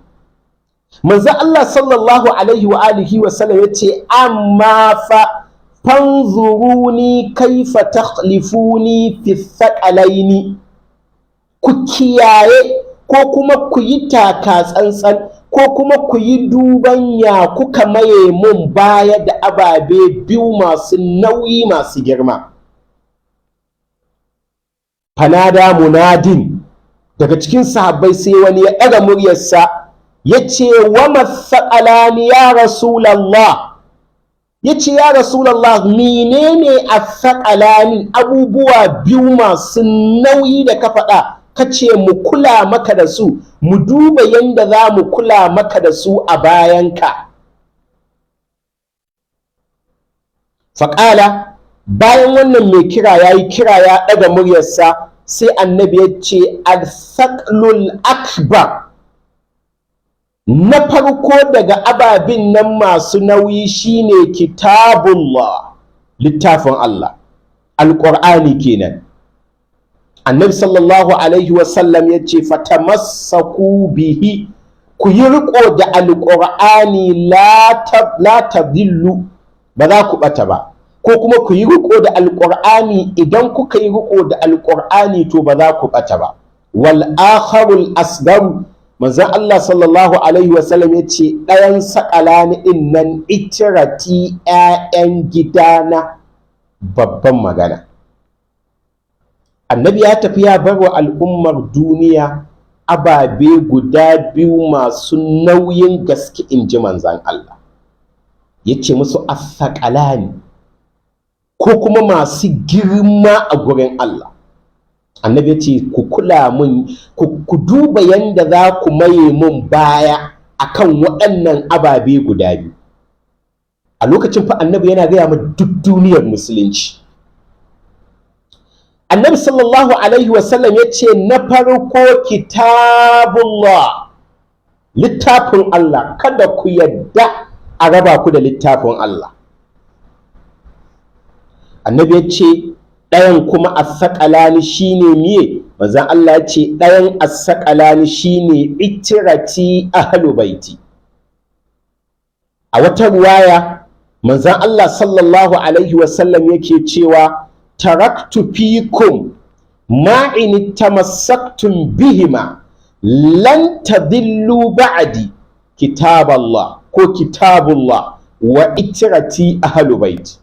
Manzo Allah sallallahu alaihi wa alihi wa sallam ya ce amma fa fanzuruni kaifa takhlifuni fi thaqalaini, ku kiyaye ko kuma ku yi taka tsantsan ko kuma ku yi duban ya kuka maye mun baya da ababe biyu masu nauyi, masu girma. Fanada munadin, daga cikin sahabbai sai wani ya ɗaga muryarsa ya ce wa mathaƙalani ya Rasulallah? Ya ce ya Rasulallah, menene athaƙalani, abubuwa biyu masu nauyi da ka faɗa, ka ce mu kula maka da su, mu duba yadda za mu kula maka da su a bayanka? Faƙala, bayan wannan mai kira ya yi kira, ya ɗaga muryarsa, sai Annabi ya ce al-thaqlul akbar, na farko daga ababin nan masu nauyi shine kitabullah, littafin Allah, Alƙur'ani kenan. Annabi sallallahu alaihi wasallam ya ce fatamassaku bihi, ku yi riko da Alƙur'ani, la tadillu, ba za ku ɓata ba, ko kuma ku yi riko da Alƙur'ani, idan kuka yi riko da Alƙur'ani to ba za ku ɓata ba. Wal akharul asgaru, manzon Allah sallallahu alaihi wasallam ya ce ɗayan saƙalani ɗin nan itirati, 'ya'yan gidana. Babban magana. Annabi ya tafi ya bar wa al'ummar duniya ababe guda biyu masu nauyin gaske, in ji manzan Allah. Ya ce musu athaƙalani, ko kuma masu girma a gurin Allah. Annabi ya ce ku kula mun, ku duba yanda za ku maye mun baya akan waɗannan ababe guda biyu. A lokacin fa Annabi yana gaya ma duk duniyar musulunci. Annabi sallallahu alaihi wasallam ya ce na farko kitabullah, littafin Allah, kada ku yadda a raba ku da littafin Allah. Annabi ya ce ɗayan kuma athaƙalani shine miye? Manzon Allah ya ce ɗayan athaƙalani shine itirati, ahlu baiti. A wata ruwaya, manzon Allah sallallahu alaihi wasallam yake cewa taraktu fikum ma in tamassaktum bihima lan tadillu ba'di, kitaballah ko kitabullah wa itirati, ahlu bait.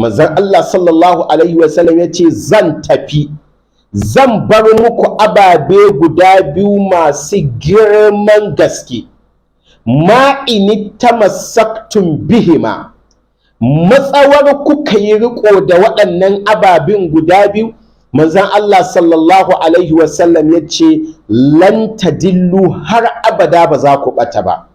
Manzon Allah sallallahu alaihi wasallam ya ce zan tafi, zan bar muku ababe guda biyu masu girman gaske, ma in tamassaktum bihima. Matsawar kuka yi riko da waɗannan ababin guda biyu, manzon Allah sallallahu alaihi wasallam ya ce lan tadillu, har abada ba za ku ɓata ba.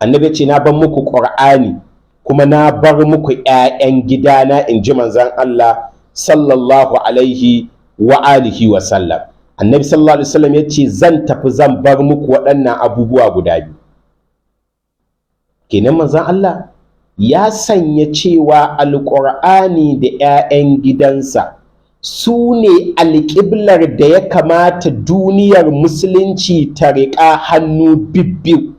Annabi ya ce na bar muku Ƙur'ani kuma na bar muku 'ya'yan gidana, in ji manzon Allah sallallahu alaihi wa alihi wasallam. Annabi sallallahu alaihi wasallam ya ce zan tafi zan bar muku waɗannan abubuwa guda biyu. Kenan manzon Allah ya sanya cewa Alƙur'ani da 'ya'yan gidansa su ne alƙiblar da ya kamata duniyar musulunci ta riƙa hannu bibbiyu.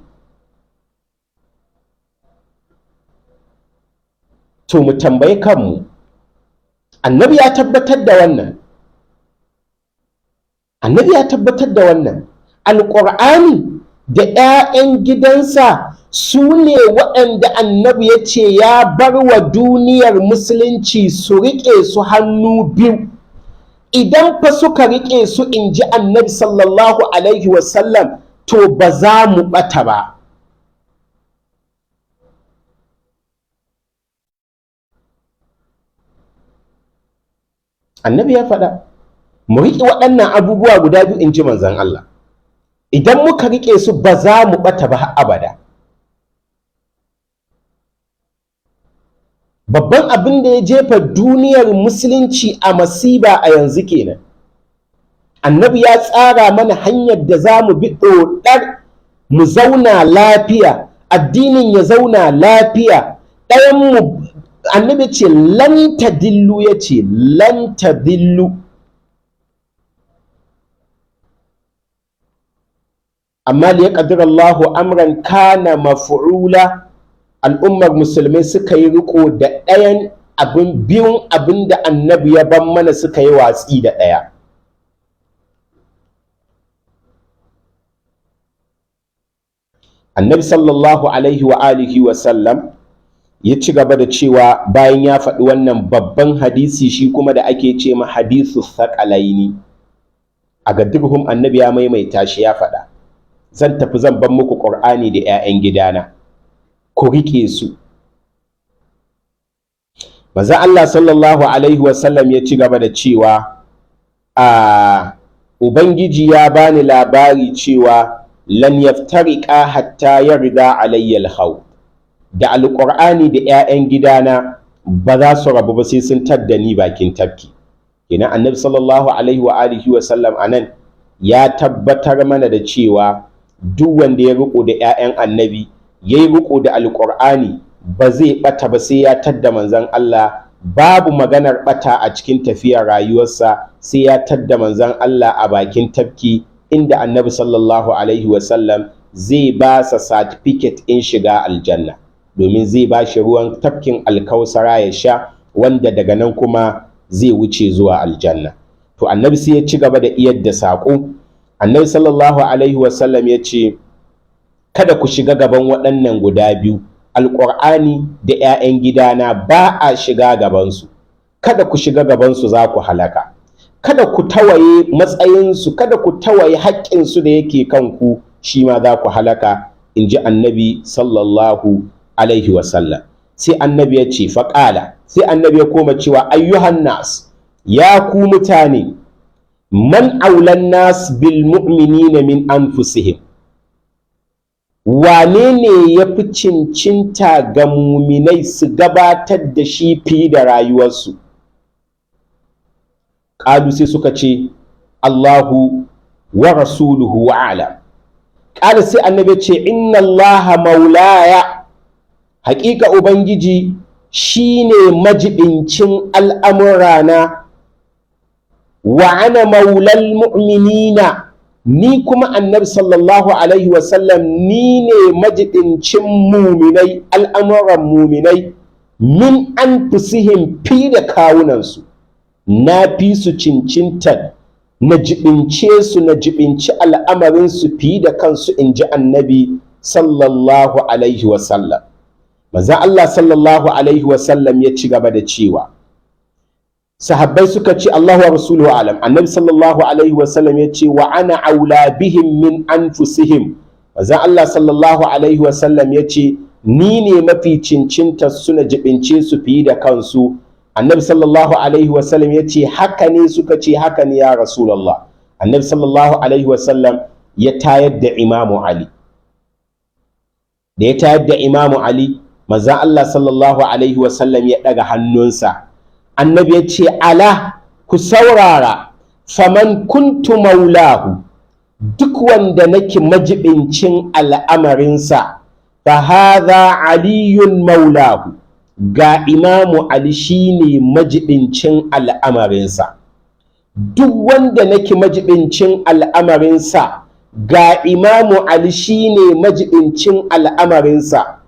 To mu tambayi kanmu, annabi ya tabbatar da wannan, annabi ya tabbatar da wannan, Alƙur'ani da 'ya'yan gidansa su ne waɗanda annabi ya ce ya bar wa duniyar musulunci su riƙe su hannu biyu. Idan fa suka riƙe su, in ji annabi sallallahu alaihi wasallam, to ba za mu ɓata ba. Annabi ya faɗa mu riƙe waɗannan abubuwa guda biyu, in ji manzon Allah, idan muka riƙe su ba za mu ɓata ba har abada. Babban abin da ya jefa duniyar musulunci a masiba a yanzu kenan. Annabi ya tsara mana hanyar da za mu bi ɗoɗar mu zauna lafiya, addinin ya zauna lafiya. Ɗayan mu, annabi ce lan tadillu, ya ce lan tadillu. Amma li yaqdir Allahu amran kana maf'ula, al'ummar musulmai suka yi riko da ɗayan abin biyun abin da annabi ya ban mana, suka yi watsi da ɗaya. Annabi sallallahu alaihi wa alihi wa sallam ya ci gaba da cewa, bayan ya faɗi wannan babban hadisi shi kuma da ake ce ma hadisu thaqalaini, a gadirhum annabi ya maimaita shi, ya faɗa zan tafi zan ban muku Ƙur'ani da 'ya'yan gidana, ku riƙe su. Manzon Allah sallallahu alaihi wasallam ya ci gaba da cewa a Ubangiji ya bani labari cewa lan yaftariqa hatta yarda alayya al da Alƙur'ani da 'ya'yan gidana ba za su rabu ba sai sun tadda ni bakin tafki. Kenan annabi sallallahu alaihi wa alihi wa sallam anan ya tabbatar mana da cewa duk wanda ya riko da 'ya'yan annabi, ya yi riko da Alƙur'ani, ba zai ɓata ba sai ya tadda manzon Allah. Babu maganar ɓata a cikin tafiyar rayuwarsa sai ya tadda manzon Allah a bakin tafki, inda annabi sallallahu alaihi wasallam zai ba sa certificate in shiga aljanna, domin zai ba shi ruwan tafkin Alkausara ya sha, wanda daga nan kuma zai wuce zuwa aljanna. To annabi sai ya ci gaba da iyar da saƙo. Annabi sallallahu alaihi wasallam ya ce kada ku shiga gaban waɗannan guda biyu, Alƙur'ani da 'ya'yan gidana, ba a shiga gabansu. Kada ku shiga gabansu, za ku halaka. Kada ku tawaye matsayinsu, kada ku tawaye haƙƙinsu da yake kanku, shi ma za ku halaka, in ji annabi sallallahu alaihi wasallam. Sai annabi ya ce faƙala, sai annabi ya koma cewa ayyuhan nas, ya ku mutane, man aulan nas bil mu'minina min anfusihim, wane ne ya fi cincinta ga muminai su gabatar da shi fi da rayuwarsu? Ƙalu, sai suka ce Allahu wa rasuluhu wa alam. Ƙala, sai annabi ce inna Allaha maulaya, haƙiƙa Ubangiji shine majibincin al'amurana, wa ana maulal mu'minina, ni kuma annabi sallallahu alaihi wasallam ni ne majibincin muminai, al'amuran muminai, min anfusihim, fi da kawunansu. Na fi su cincinta na jibince su, na jibinci al'amarinsu fi da kansu, in ji annabi sallallahu alaihi wasallam. Maza Allah sallallahu alaihi wasallam ya ci gaba da cewa, sahabbai suka ce Allahu wa rasuluhu alam. Annabi sallallahu alaihi wasallam ya ce wa ana aula bihim min anfusihim. Maza Allah sallallahu alaihi wasallam ya ce Ni ne mafi cincinta suna jibince su fiye da kansu. Annabi sallallahu alaihi wasallam ya ce, "Haka ne?" Suka ce, "Haka ne, ya Rasulallah." Annabi sallallahu alaihi wasallam ya tayar da Imamu Ali. Da ya tayar da Imamu Ali, manzon Allah sallallahu alaihi wasallam ya ɗaga hannunsa. Annabi ya ce, "Ala, ku saurara, faman kuntu maulahu, duk wanda nake majibincin al'amarinsa, fa hadha Aliyun maulahu, ga Imamu Ali shine majibincin al'amarinsa. Duk wanda nake majibincin al'amarinsa, ga Imamu Ali shine majibincin al'amarinsa.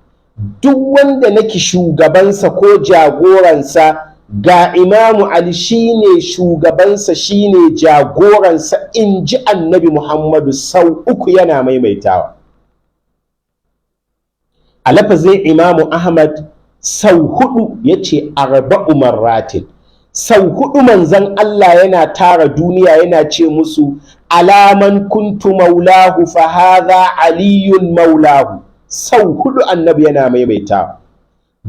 Duk wanda nake shugabansa ko jagoransa, ga Imamu Ali shine shugabansa, shine jagoransa," in ji Annabi Muhammadu sau uku yana maimaitawa. A lafazin Imamu Ahmad, sau hudu ya ce, arba'u marratin, sau hudu manzan Allah yana tara duniya yana ce musu, "Ala, man kuntu maulahu fa hadha Aliyun maulahu." Sau hudu Annabi yana maimaitawa,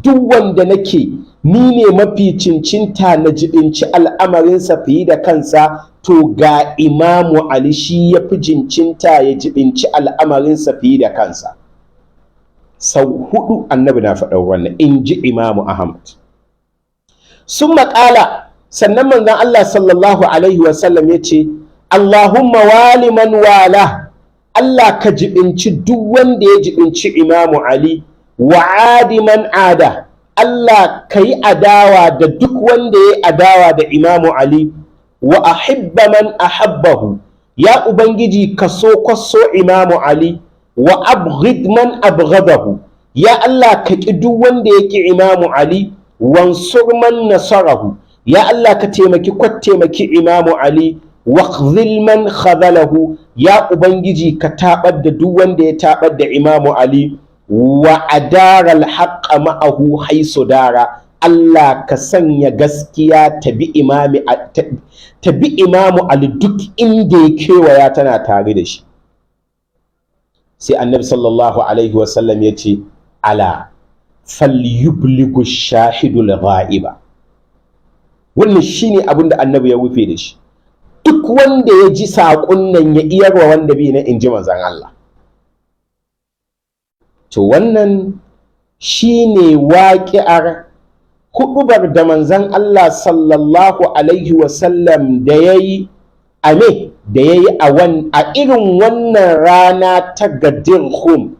duk wanda nake ni ne mafi cincinta na jibinci al'amarinsa fiye da kansa, to ga Imamu Ali, shi ya fi cincinta ya jibinci al'amarinsa fiye da kansa. Sau hudu Annabi na faɗar wannan, in ji Imamu Ahmad. Sun maƙala, sannan manzon Allah sallallahu alaihi wasallam ya ce, "Allahumma wali man wala, Allah ka jibinci duk wanda ya jibinci Imamu Ali, wa adi man ada, Allah ka yi adawa da duk wanda ya yi adawa da Imamu Ali, wa ahibba man ahabbahu, ya Ubangiji ka so kwaso Imamu Ali, wa abghid man abghadahu, ya Allah ka ƙi duk wanda ya ƙi Imamu Ali, wansur man nasarahu, ya Allah ka taimaki kwat taimaki Imamu Ali, wa khzil man khadhalahu, ya Ubangiji ka tabar da duk wanda ya tabar da Imamu Ali, wa adara alhaqqa ma'ahu haisu dara, Allah ka sanya gaskiya ta bi Imamu Ali duk inda ya kewaya tana tare da shi." Sai Annabi sallallahu alaihi wasallam ya ce, "Ala, falyubligu shahidul ghaiba." Wannan shine abin da Annabi ya rufe da shi. Duk wanda ya ji saƙon nan ya iyarwa wanda bai na, in ji manzon Allah. To wannan shine waƙi'ar huɗubar da manzon Allah sallallahu alaihi wasallam da ya yi a me da ya yi a irin wannan rana ta Gadir Hum,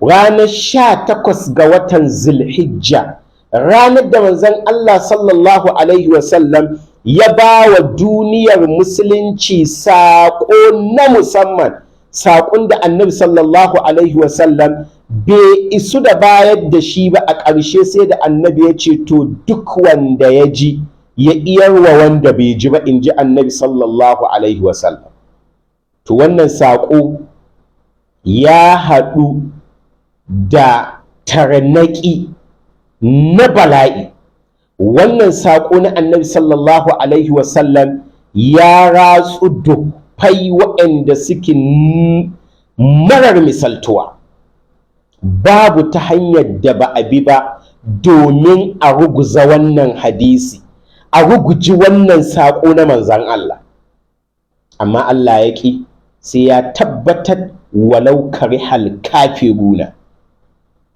ranar 18 ga watan Zulhijja, ranar da manzon Allah sallallahu alaihi wasallam ya ba wa duniyar Musulunci saƙo na musamman, saƙon da Annabi sallallahu alaihi wasallam bai isu da bayar da shi ba. A ƙarshe sai da Annabi ya ce, to duk wanda ya ji ya iyarwa wanda bai ji ba, in ji Annabi sallallahu alaihi wasallam. To wannan saƙo ya haɗu da tarnaƙi na bala'i. Wannan saƙo na Annabi sallallahu alaihi wasallam ya ratsu dufai waɗanda suke marar misaltuwa. Babu ta hanyar da ba a bi ba domin a ruguza wannan hadisi, a ruguji wannan saƙo na manzan Allah, amma Allah ya ƙi, sai ya tabbatar, walau karihal kafiruna.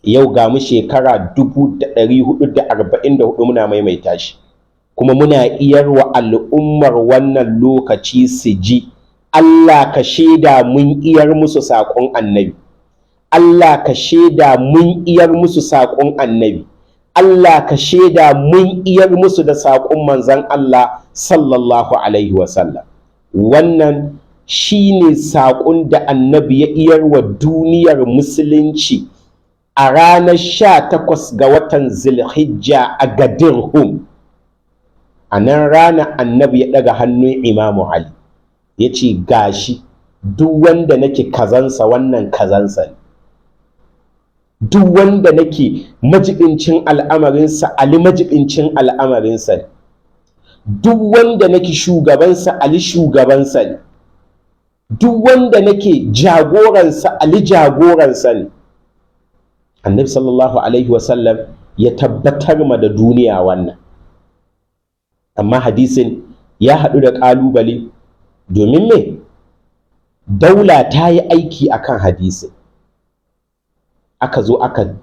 Yau ga mu shekara 444 muna maimaita shi, kuma muna iyarwa al'ummar wannan lokaci su ji. Allah ka shaida mun iyar musu saƙon Annabi. Allah ka shaida mun iyar musu saƙon Annabi. Allah ka shaida mun iyar musu da saƙon manzan Allah sallallahu alaihi wasallam. Wannan shine saƙon da Annabi ya iyar wa duniyar Musulunci a ranar 18 ga watan Zulhijja a Gadir Hum. A nan rana Annabi ya ɗaga hannun Imamu Ali ya ce, gashi, duk wanda nake kazansa, wannan kazansa ne. Duk wanda nake majibincin al'amarinsa, Ali majibincin al'amarinsa ne. Duk wanda nake shugabansa, Ali shugabansa ne. Duk wanda nake jagoransa, Ali jagoransa ne. Annabi sallallahu alaihi wasallam ya tabbatar ma da duniya wannan. Amma hadisin ya haɗu da ƙalubale, domin me? Daula ta yi aiki akan hadisin. Aka zo aka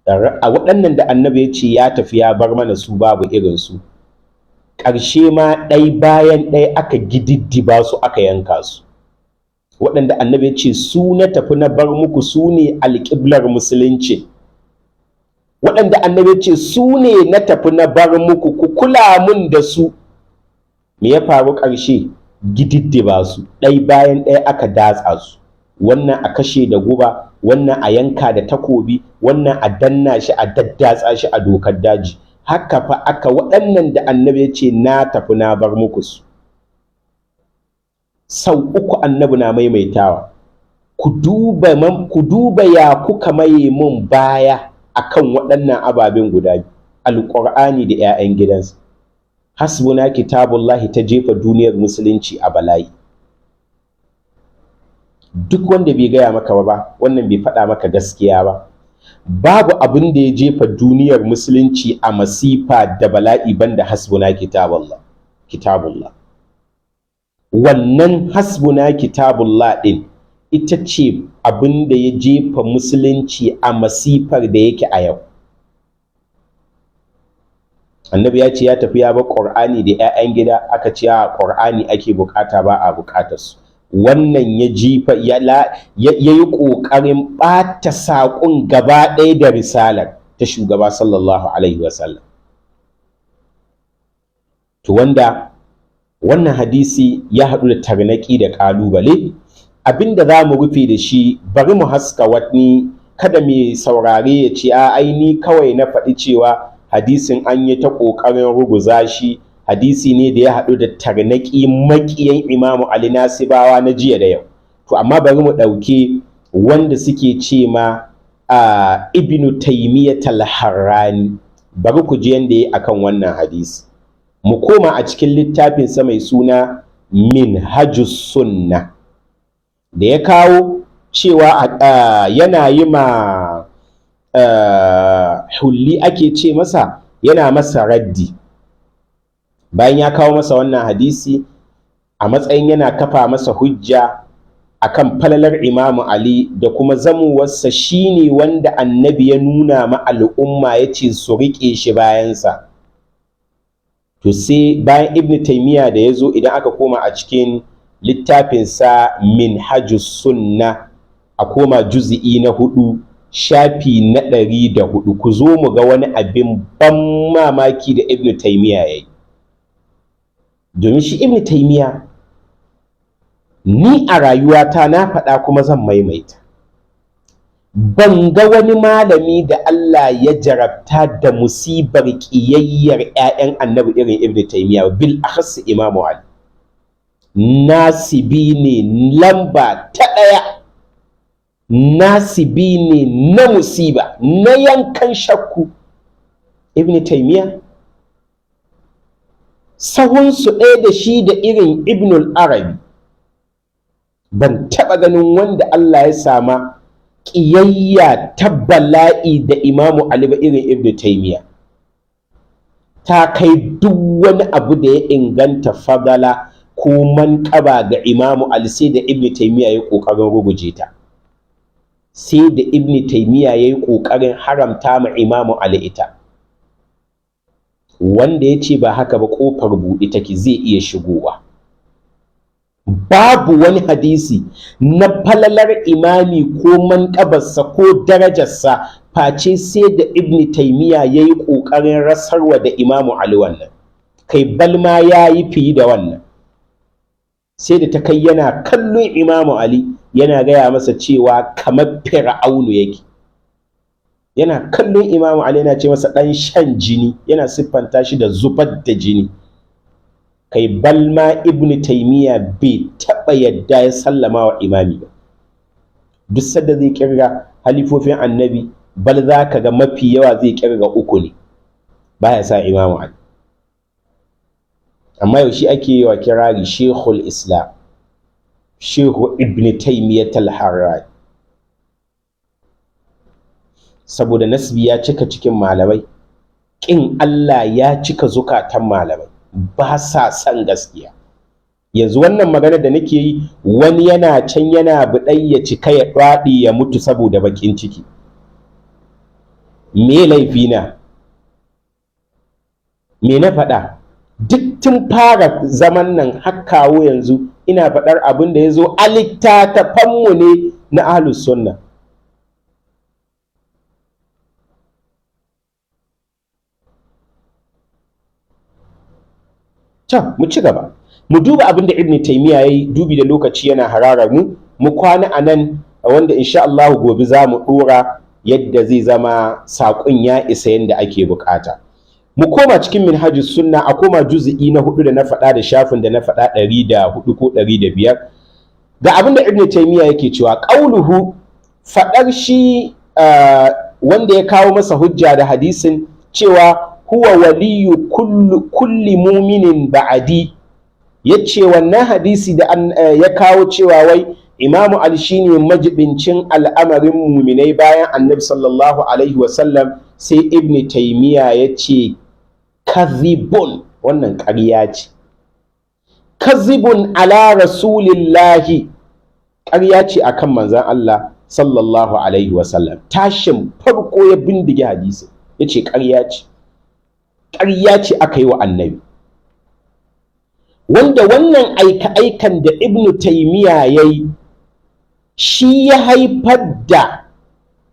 a waɗannan da Annabi ya ce ya tafi ya bar mana su, babu irinsu, ƙarshe ma ɗai bayan ɗaya aka gididdiba su, aka yanka su. Waɗanda Annabi ya ce su na tafi na bar muku, su ne alƙiblar musulunci. Waɗanda Annabi ya ce su ne na tafi na bar muku, ku kula mun da su, me ya faru ƙarshe? Gididdiba su, ɗai bayan ɗaya aka datsa su. Wannan a kashe da guba, wannan a yanka da takobi, wannan a danna shi, a daddatsa shi a dokar daji. Haka fa aka waɗannan da Annabi ya ce na tafi na bar muku su. Sau uku Annabi na maimaitawa, ku duba ya kuka maye mun baya akan waɗannan ababen guda biyu, Alƙur'ani da 'ya'yan gidansa. Hasbuna kitabullahi ta jefa duniyar musulunci a bala'i. Duk wanda bai gaya maka ba wannan, bai faɗa maka gaskiya ba. Babu abin da ya jefa duniyar musulunci a masifa da bala'i banda hasbuna kitabullah, kitabullah. Wannan hasbuna kitabullah din ita ce abin da ya jefa musulunci a masifar da yake a yau. Annabi ya ce ya tafi ya bar Ƙur'ani da 'ya'yan gida, aka ce a Ƙur'ani ake bukata, ba a bukatar su. Wannan ya jifa ya yi ƙoƙarin ɓata saƙon gaba ɗaya da risalar ta shugaba sallallahu alaihi wasallam. To, wanda wannan hadisi ya haɗu da tarnaƙi da ƙalubale, abinda za mu rufe da shi, bari mu haska wani, kada mai saurare ya ce a ai ni kawai na faɗi cewa hadisin an yi ta ƙoƙarin ruguza shi. Hadisi ne da ya haɗu da tarnaƙi maƙiyan Imamu Ali, Nasibawa na jiya da yau. To, amma bari mu ɗauki wanda suke ce ma a Ibnu Taymiyyah al-Harrani. Bari ku ji yanda ya akan wannan hadisi. Mu koma a cikin littafinsa mai suna Minhajus Sunna, da ya kawo cewa yana yi ma Hulli, ake ce masa, yana masa raddi. Bayan ya kawo masa wannan hadisi a matsayin yana kafa masa hujja akan falalar Imamu Ali da kuma zamuwarsa shine wanda Annabi ya nuna ma al'umma, ya ce su riƙe shi bayansa. To, sai bayan Ibn Taimiyya da ya zo, idan aka koma a cikin littafinsa Minhajus Sunna, a koma juzi'i na 4, shafi na 104, ku zo mu ga wani abin ban mamaki da Ibn Taimiyya ya yi. Domin shi Ibn Taimiyya, ni a rayuwata na faɗa kuma zan maimaita, ban ga wani malami da Allah ya jarabta da musibar ƙiyayyar 'ya'yan Annabi irin Ibn Taimiyya, bil akhas Imamu Ali. Nasibi ne lamba ta ɗaya, nasibi ne na musiba na yankan shakku. Ibn Taimiyya sahunsu ɗaya da shi da irin Ibnul Arabi. Ban taɓa ganin wanda Allah ya sama ƙiyayya ta bala'i da Imamu Ali ba irin Ibn Taimiyya. Ta kai duk wani abu da ya inganta fadala ko manƙaba ga Imamu Ali, sai da Ibn Taimiyya ya yi ƙoƙarin ruguje ta, sai da Ibn Taimiyya ya yi ƙoƙarin haramta ma Imamu Ali ita. Wanda ya ce ba haka ba, ƙofar buɗe take, zai iya shigowa. Babu wani hadisi na falalar imami ko manƙabarsa ko darajarsa face sai da Ibn Taimiyya ya yi ƙoƙarin rasarwa da Imamu Ali wannan. Kai, balma ya yi fiye da wannan, sai da ta kai yana kallon Imamu Ali yana gaya masa cewa kamar Fir'aunu yake. Yana kallon Imamu Ali yana ce masa ɗan shan jini, yana siffanta shi da zubar da jini. Kai, balma Ibn Taimiyya bai taɓa yadda ya sallama wa imami ba. Duk sadda zai kirga halifofin Annabi, bal za ka ga mafi yawa zai kirga uku ne, baya sa Imamu Ali. Amma yaushe ake yi wa kirari Shehul Islam, Shehu Ibn Taimiyyah al-Harrani? Saboda nasbi ya cika cikin malamai, ƙin Allah ya cika zukatan malamai, ba sa son gaskiya. Yanzu wannan magana da nake yi, wani yana can yana buɗai ya cika ya ɗwaɗi ya mutu saboda baƙin ciki. Me laifina? Me na faɗa? Duk tun fara zaman nan har kawo yanzu ina faɗar abin da ya zo a littattafanmu ne na Ahlus Sunna. Can mu ci gaba, mu duba abin da Ibn Taymiya yayi. Dubi da lokaci yana hararar mu, mu kwana a nan, wanda insha Allah gobe za mu ɗora yadda zai zama saƙon ya isa yadda ake bukata. Mu koma cikin Minhajus Sunna, a koma juzu'i na 4 da na faɗa da shafin da na faɗa 104 ko 105. Ga abin da Ibn Taymiya yake cewa: qauluhu, faɗar shi wanda ya kawo masa hujja da hadisin cewa huwa waliyu kulli muminin ba'adi, yace wannan hadisi da ya kawo cewa wai Imamu Ali shine majibincin al'amarin muminai bayan Annabi sallallahu alaihi wasallam, sai Ibn Taymiya ya ce kadhibun, wannan ƙarya ce. Kadhibun ala rasulillahi, ƙarya ce akan manzon Allah sallallahu alaihi wasallam. Tashin farko ya bindige hadisi, ya ce ƙarya ce, ƙarya ce aka yi wa Annabi. Wanda wannan aika-aikan da Ibn Taymiya ya yi shi ya haifar da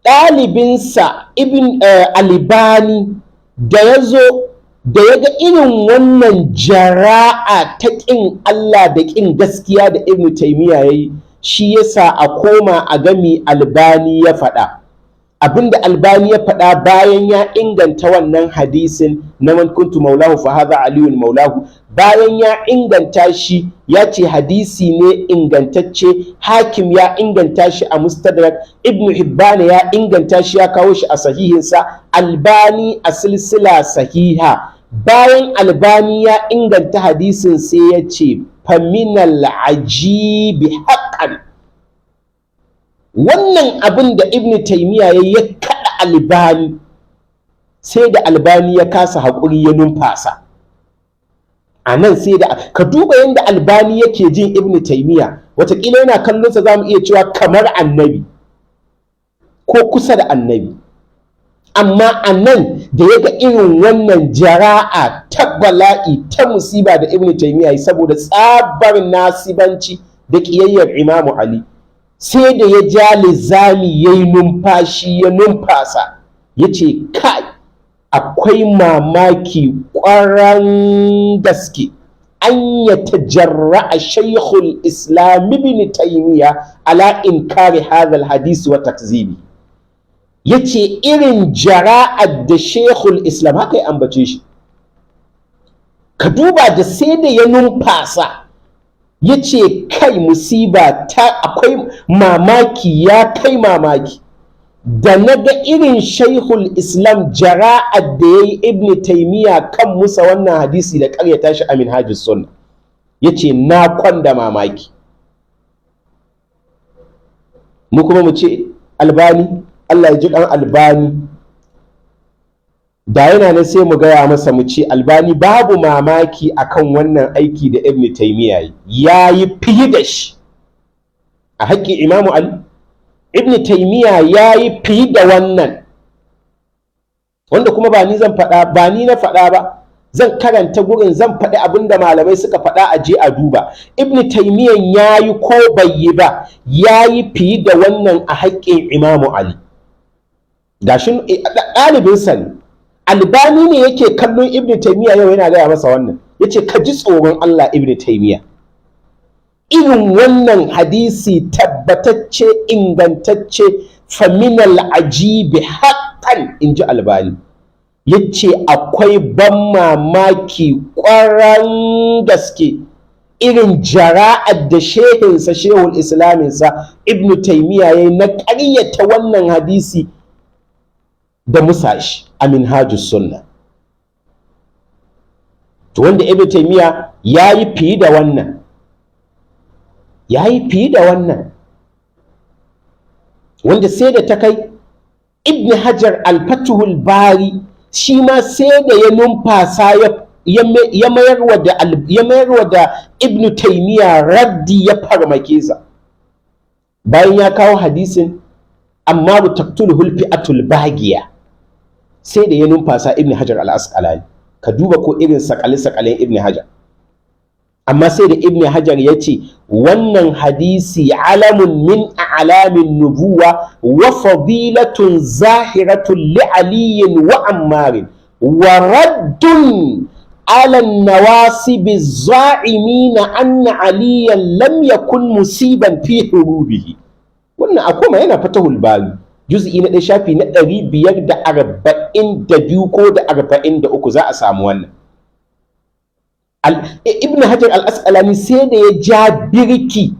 ɗalibinsa Ibn Albani, da ya zo da ya ga irin wannan jara'a ta ƙin Allah da ƙin gaskiya da Ibn Taymiya ya yi, shi yasa a koma a gami Albani ya faɗa. Abinda Albani ya faɗa bayan ya inganta wannan hadisin na man kuntu maulahu fa hadha aliyun maulahu, bayan ya inganta shi ya ce hadisi ne ingantacce, Hakim ya inganta shi a Mustadrak, Ibn Hibban ya inganta shi ya kawo shi a sahihinsa, Albani a silsila sahiha. Bayan Albani ya inganta hadisin sai ya ce faminal ajibi haqqan, wannan abin da Ibn Taymiya ya kaɗa Albani, sai da Albani ya kasa haƙuri ya numfasa a nan. Sai da ka duba yadda Albani yake jin Ibn Taymiya, watakila yana kallonsa za mu iya cewa kamar Annabi ko kusa da Annabi, amma a nan da ya ga irin wannan jara'a ta bala'i ta musiba da Ibn Taymiya saboda tsabar nasibanci da ƙiyayyar Imamu Ali, sai da ya ja lizami ya yi numfashi ya numfasa, ya ce kai, akwai mamaki ƙwaran gaske an ya tajarra'a Shaykhul Islam Ibn Taymiya ala inkari hadha hadisi wa takzibi. Yace irin jara'ar da Shaykhul Islam, haka ya ambace shi, ka duba da sai da ya numfasa ya ce kai, musiba ta akwai mamaki, ya kai mamaki da na ga irin Shaihul Islam jara'ar da ya yi Ibn Taimiyya kan musa wannan hadisi da karyata shi a Minhajus Sunna. Ya ce na kwanda mamaki. Mu kuma mu ce Albani, Allah ya ji kan Albani, da yana nan sai mu gaya masa, mu ce Albani, babu mamaki akan wannan aiki da Ibn Taymiya ya yi fiye da shi a haƙƙin Imamu Ali. Ibn Taymiya ya yi fiye da wannan, wanda kuma ba ni zan faɗa ba, ni na faɗa ba, zan karanta gurin, zan faɗi abin da malamai suka faɗa, a je a duba. Ibn Taymiya ya yi ko bai yi ba, ya yi fiye da wannan a haƙƙin Imamu Ali. Gashin ɗalibinsa ne, Albani ne yake kallon Ibn Taymiya yau yana gaya masa wannan, yace ka ji tsoron Allah Ibn Taymiya, irin wannan hadisi tabbatacce ingantacce, faminal ajibi haqqan, inji Albani, yace akwai ban mamaki ƙwaran gaske irin jara'ar da shehinsa, shehul islaminsa Ibn Taymiya yayi na ƙaryata wannan hadisi da musashi a Minhajus Sunna. To wanda Ibn Taymiya yayi fiye da wannan, yayi fiye da wannan, wanda sai da ta kai Ibn Hajar Al-Fatuhul Bari shi ma sai da ya numfasa ya mayarwa da Ibn Taymiya raddi, ya farmake sa bayan ya kawo hadisin amma taqtuluhul fi'atul bagiya. Sai da ya numfasa Ibn Hajar Al-Asqalani. Ka duba ko irin sakale-sakalen Ibn Hajar, amma sai da Ibn Hajar ya ce wannan hadisi alamun min a'lamin nubuwa wa fadilatun zahiratun li aliyin wa ammarin wa raddun ala nawasibi za'imina anna aliyan lam yakun musiban fi hurubihi. Wannan a koma yana Fatahul Bari, juz'i na 1, shafi na 542 ko da 43 za a samu wannan. Ibn Hajar Al-Asqalani sai da ya ja birki,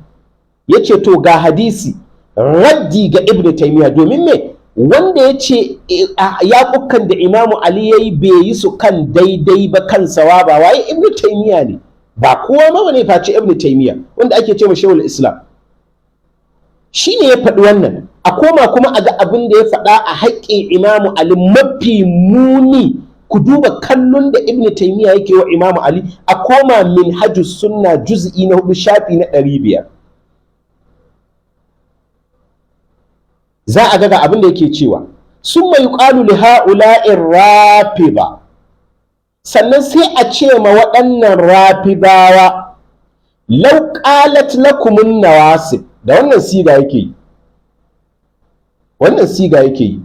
ya ce to ga hadisi raddi ga Ibn Taymiya, domin me? Wanda ya ce yaƙukan da Imamu Ali ya yi bai yi su kan daidai ba, kan sawaba, waye? Ibn Taymiya ne, ba kowa ma ne face Ibn Taymiya, wanda ake ce ma Shehul Islam, shi ne ya faɗi wannan. A koma kuma a ga abin da ya faɗa a haƙƙin Imamu Ali mafi muni. Ku duba kallon da Ibn Taymiya yake wa Imamu Ali. A koma Minhajus Sunna, juz'i na 4, shafi na 500, za a ga abin da yake cewa: summa yuqalu li ha'ula'ir rafida. Sannan sai a ce ma waɗannan rafidawa: law qalat lakumun nawasib. Da wannan siga yake yi, wannan siga yake yi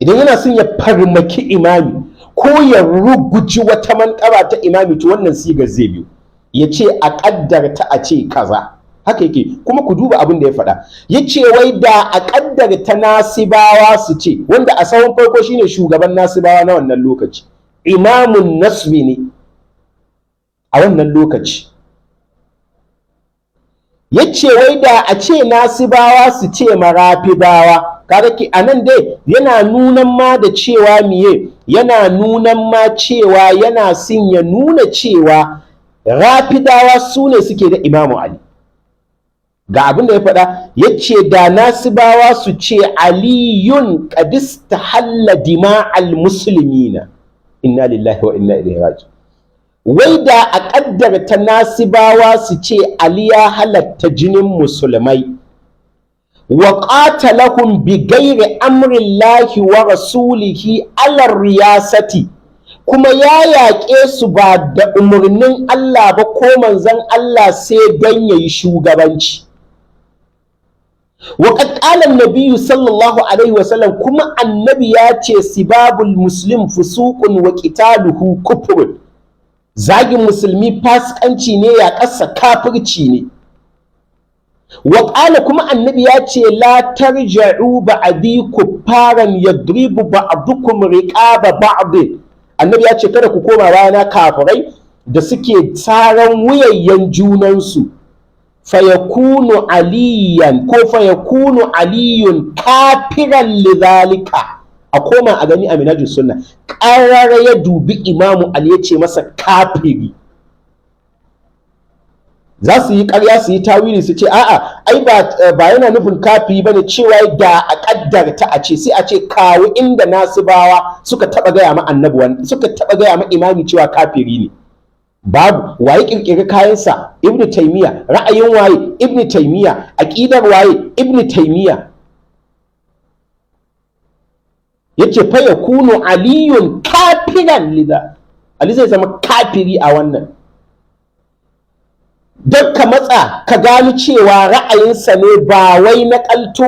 idan yana son ya farmaki imami ko ya ruguji wata manƙaba ta imami, to wannan sigar zai biyo, ya ce a ƙaddarta a ce kaza. Haka yake. Kuma ku duba abin da ya faɗa, ya ce wai da a ƙaddarta nasibawa su ce, wanda a sahun farko shine shugaban nasibawa na wannan lokaci, imamun nasbi ne a wannan lokaci, ya ce wai da a ce nasibawa su ce marafidawa. Kaga ki anan dai yana nunan ma da cewa miye? Yana nunan ma cewa yana sin ya nuna cewa rafidawa su ne suke da Imamu Ali. Ga abin da ya faɗa, ya ce da nasibawa su ce aliyun qadista halla dima'al muslimina. Inna lillahi wa inna ilaihi raji'un. Wai da a ƙaddarta nasibawa su ce Ali ya halatta jinin musulmai, wa qatalahum bi ghairi amrillahi wa rasulihi ala riyasati, kuma ya yaƙe su ba da umarnin Allah ba ko manzon Allah, sai don yayi shugabanci. Wa qad qala an sallallahu alaihi wasallam, kuma annabi ya ce sibabul muslim fusuqun wa qitaluhu kufrun. Zagin musulmi fasikanci ne, ya ƙasa kafirci ne. Wa ƙala, kuma annabi ya ce la tarja'u ba'di kuffaran yadribu ba'dukum riqaba ba'd. Annabi ya ce kada ku koma bayana kafirai da suke tsaran wuyayyen junansu. Fayakunu aliyan ko fayakunu aliyun kafiran lidhalika. A koma a gani a Minhajus Sunna, ƙarara ya dubi Imamu Ali ya ce masa kafiri. Za su yi ƙarya, su yi tawili, su ce a'a, ai ba yana nufin kafiri bane, cewa da a ƙaddarta a ce. Sai a ce kawo inda nasibawa suka taɓa gaya ma annabi, suka taɓa gaya ma imami cewa kafiri ne. Babu. Waye kirkiri kayansa? Ibnu Taymiya. Ra'ayin waye? Ibnu Taymiya. Aqidar waye? Ibnu Taymiya. Yace fa yakunu aliyun kafiran lidha, Ali zai zama kafiri a wannan. Don ka matsa ka gano cewa ra'ayinsa ne, ba wai na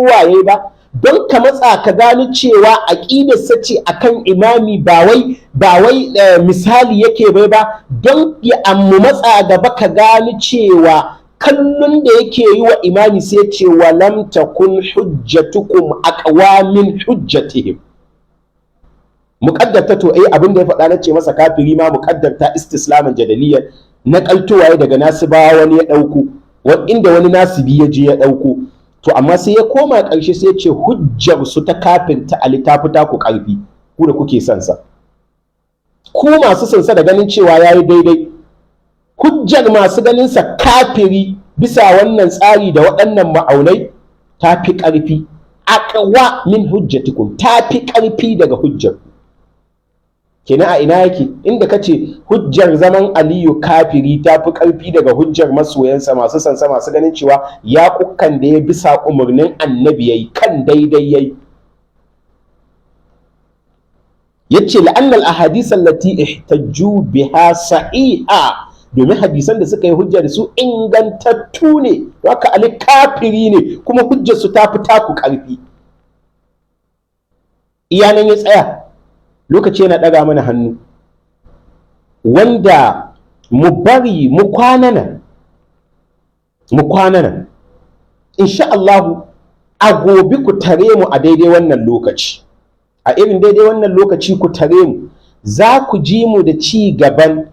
waye ba. Don ka matsa ka gano cewa aƙidarsa ce akan imami, ba wai misali yake bai ba. Don ya ammu matsa gaba ka gano cewa kallon da yake yi wa imami, sai ce wa lam takun hujjatukum aqwa min hujjatihim. Muƙaddarta to eh abin da ya faɗa na ce masa kafiri ma, muƙaddarta istislaman jadaliyan, na kaltowaye daga nasibawa wani ya ɗauko, inda wani nasibi ya je ya ɗauko. To amma sai ya koma ƙarshe sai ya ce hujjar su ta kafirta Ali ta fita ku ƙarfi, ku da kuke son sa, ku masu son sa da ganin cewa yayi daidai. Hujjar masu ganin sa kafiri bisa wannan tsari da waɗannan ma'aunai ta fi ƙarfi. Aqwa min hujjatikum, ta fi ƙarfi daga hujjar. Kenan a ina yake inda kace hujjar zaman Aliyu kafiri ta fi ƙarfi daga hujjar masoyansa, masu sansa, masu ganin cewa ya kukan da ya bisa umarnin Annabi yayi kan daidai yayi? Yace la'anna al-ahadith allati ihtajju biha sahiha, domin hadisan da suka yi hujja da su ingantattu ne. Haka Ali kafiri ne, kuma hujjar su ta fi taku ƙarfi. Iyanan ya tsaya, lokaci yana ɗaga mana hannu, wanda mu bari mu kwana nan, mu kwana nan. Insha Allahu a gobe ku tare mu a daidai wannan lokaci, a irin daidai wannan lokaci ku tare mu, za ku ji mu da ci gaban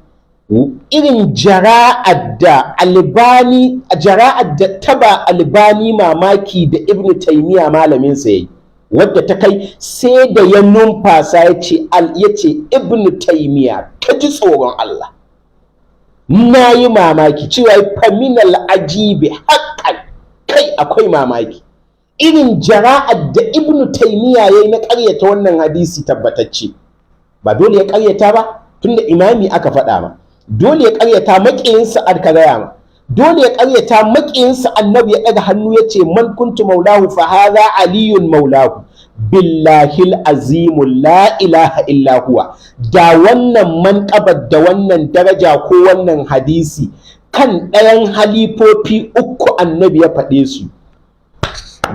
irin jara'ar da Albani, jara'ar da taba Albani mamaki da Ibnu Taymiya malamin sa yayi, wadda ta kai sai da ya numfasa ya ce, "Ibnu Taymiya, ka ji tsoron Allah, na yi mamaki." Cewa faminal ajibi haqqan, kai akwai mamaki irin jara'ar da Ibnu Taymiya yayi na ƙaryata wannan hadisi tabbatacce. Ba dole ya ƙaryata ba, tunda imami aka faɗa ma. Dole ya ƙaryata, maƙiyinsa aka gaya ma. Dole ya ƙaryata, maƙiyinsa Annabi ya ɗaga hannu ya ce, "Man kuntu maulahu fa hadha Aliyun maulahu." Billahil azimu la ilaha illa huwa, da wannan manƙabar da wannan daraja ko wannan hadisi kan ɗayan halifofi uku Annabi ya faɗe su,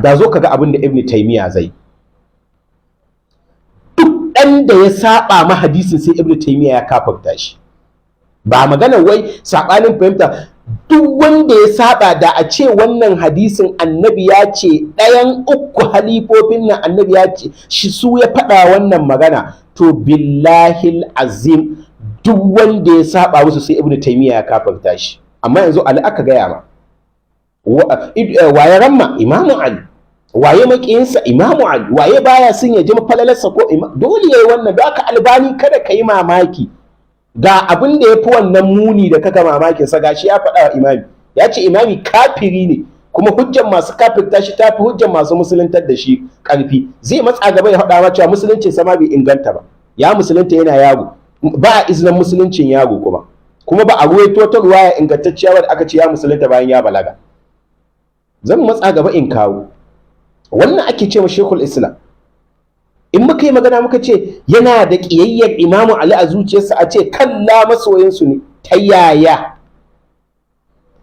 da zo kaga abin da Ibn Taymiya zai. Duk ɗan da ya saba ma hadisin, sai Ibn Taymiya ya kafarta shi. Ba magana wai saɓanin fahimta, duk wanda ya saba, da a ce wannan hadisin Annabi ya ce ɗayan uku halifofin nan Annabi ya ce shi su ya faɗa wannan magana, to billahil azim duk wanda ya saba musu sai Ibn Taymiya ya kafarta shi. Amma yanzu Ali aka gaya ma. Waye ramma? Imamu Ali. Waye makiyinsa? Imamu Ali. Waye baya sun ya ji falalarsa ko? Dole yayi wannan. Don haka Albani, kada ka yi mamaki, ga abin da ya fi wannan muni da kaka mamakin sa, gashi ya faɗa wa imami, ya ce imami kafiri ne, kuma hujjan masu kafirta shi ta fi hujjan masu musuluntar da shi ƙarfi. Zai matsa gaba ya faɗa ma cewa musuluncin sama bai inganta ba, ya musulunta yana yaro, ba a izinin musuluncin yaro, kuma ba a ruwaito ta ruwaya ingantacciya ba da aka ce ya musulunta bayan ya balaga. Zan matsa gaba in kawo. Wannan ake ce ma Shekul Islam. In muka yi magana muka ce yana da ƙiyayyar Imamu Ali a zuciyarsa, a ce kalla, masoyinsu ne. Ta yaya,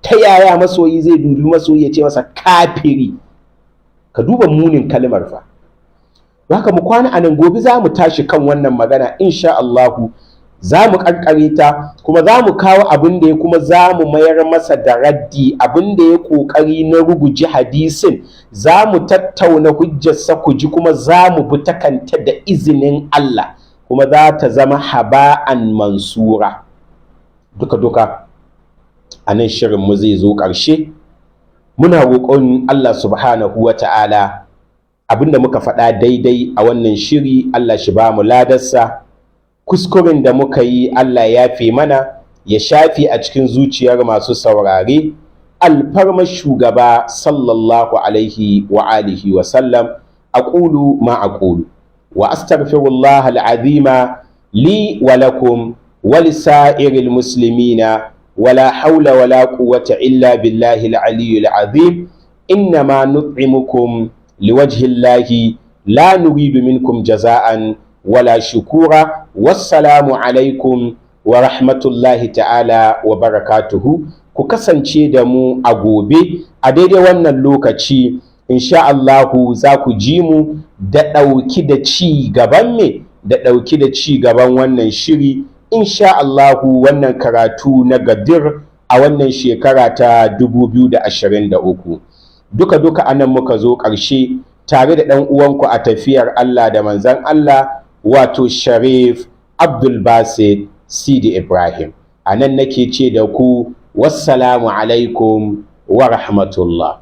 ta yaya masoyi zai dubi masoyi ya ce masa kafiri? Ka duba munin kalmar fa. Haka mu kwana a nan, gobe za mu tashi kan wannan magana insha Allahu, za mu karkare ta, kuma za mu kawo abin da ya, kuma za mu mayar masa da raddi abin da ya kokari na ruguje hadisin. Za mu tattauna hujjarsa ku ji, kuma za mu bi ta kanta da izinin Allah, kuma za ta zama haba'an mansura. Duka duka a nan shirin mu zai zo ƙarshe. Muna roƙon Allah subhanahu wa ta'ala, abinda muka faɗa daidai a wannan shiri, Allah shi ba mu ladarsa. Kuskuren da muka yi, Allah ya fi mana, ya shafi a cikin zuciyar masu saurare, alfarmar shugaba sallallahu alaihi wa alihi wa sallam. Aqulu ma aqulu wa astaghfirullah al'azima li wa lakum wa lisa'iril muslimina, wala hawla wala quwwata illa billahi al-aliyyil azim. Innama nut'imukum liwajhi llahi, la nuridu minkum jaza'an wala shukura. Wassalamu alaikum wa rahmatullahi ta'ala wa barakatuhu. Ku kasance da mu a gobe a daidai wannan lokaci, insha Allahu za ku ji mu da ɗauki da ci gaban me, da ɗauki da ci gaban wannan shiri insha Allahu, wannan karatu na Gadir a wannan shekara ta 2023. Duka duka anan muka zo ƙarshe, tare da ɗan uwanku a tafiyar Allah da manzan Allah, wato Sharif Abdul Basit Sidi Ibrahim. A nan nake ce da ku wassalamu alaikum wa rahmatullah.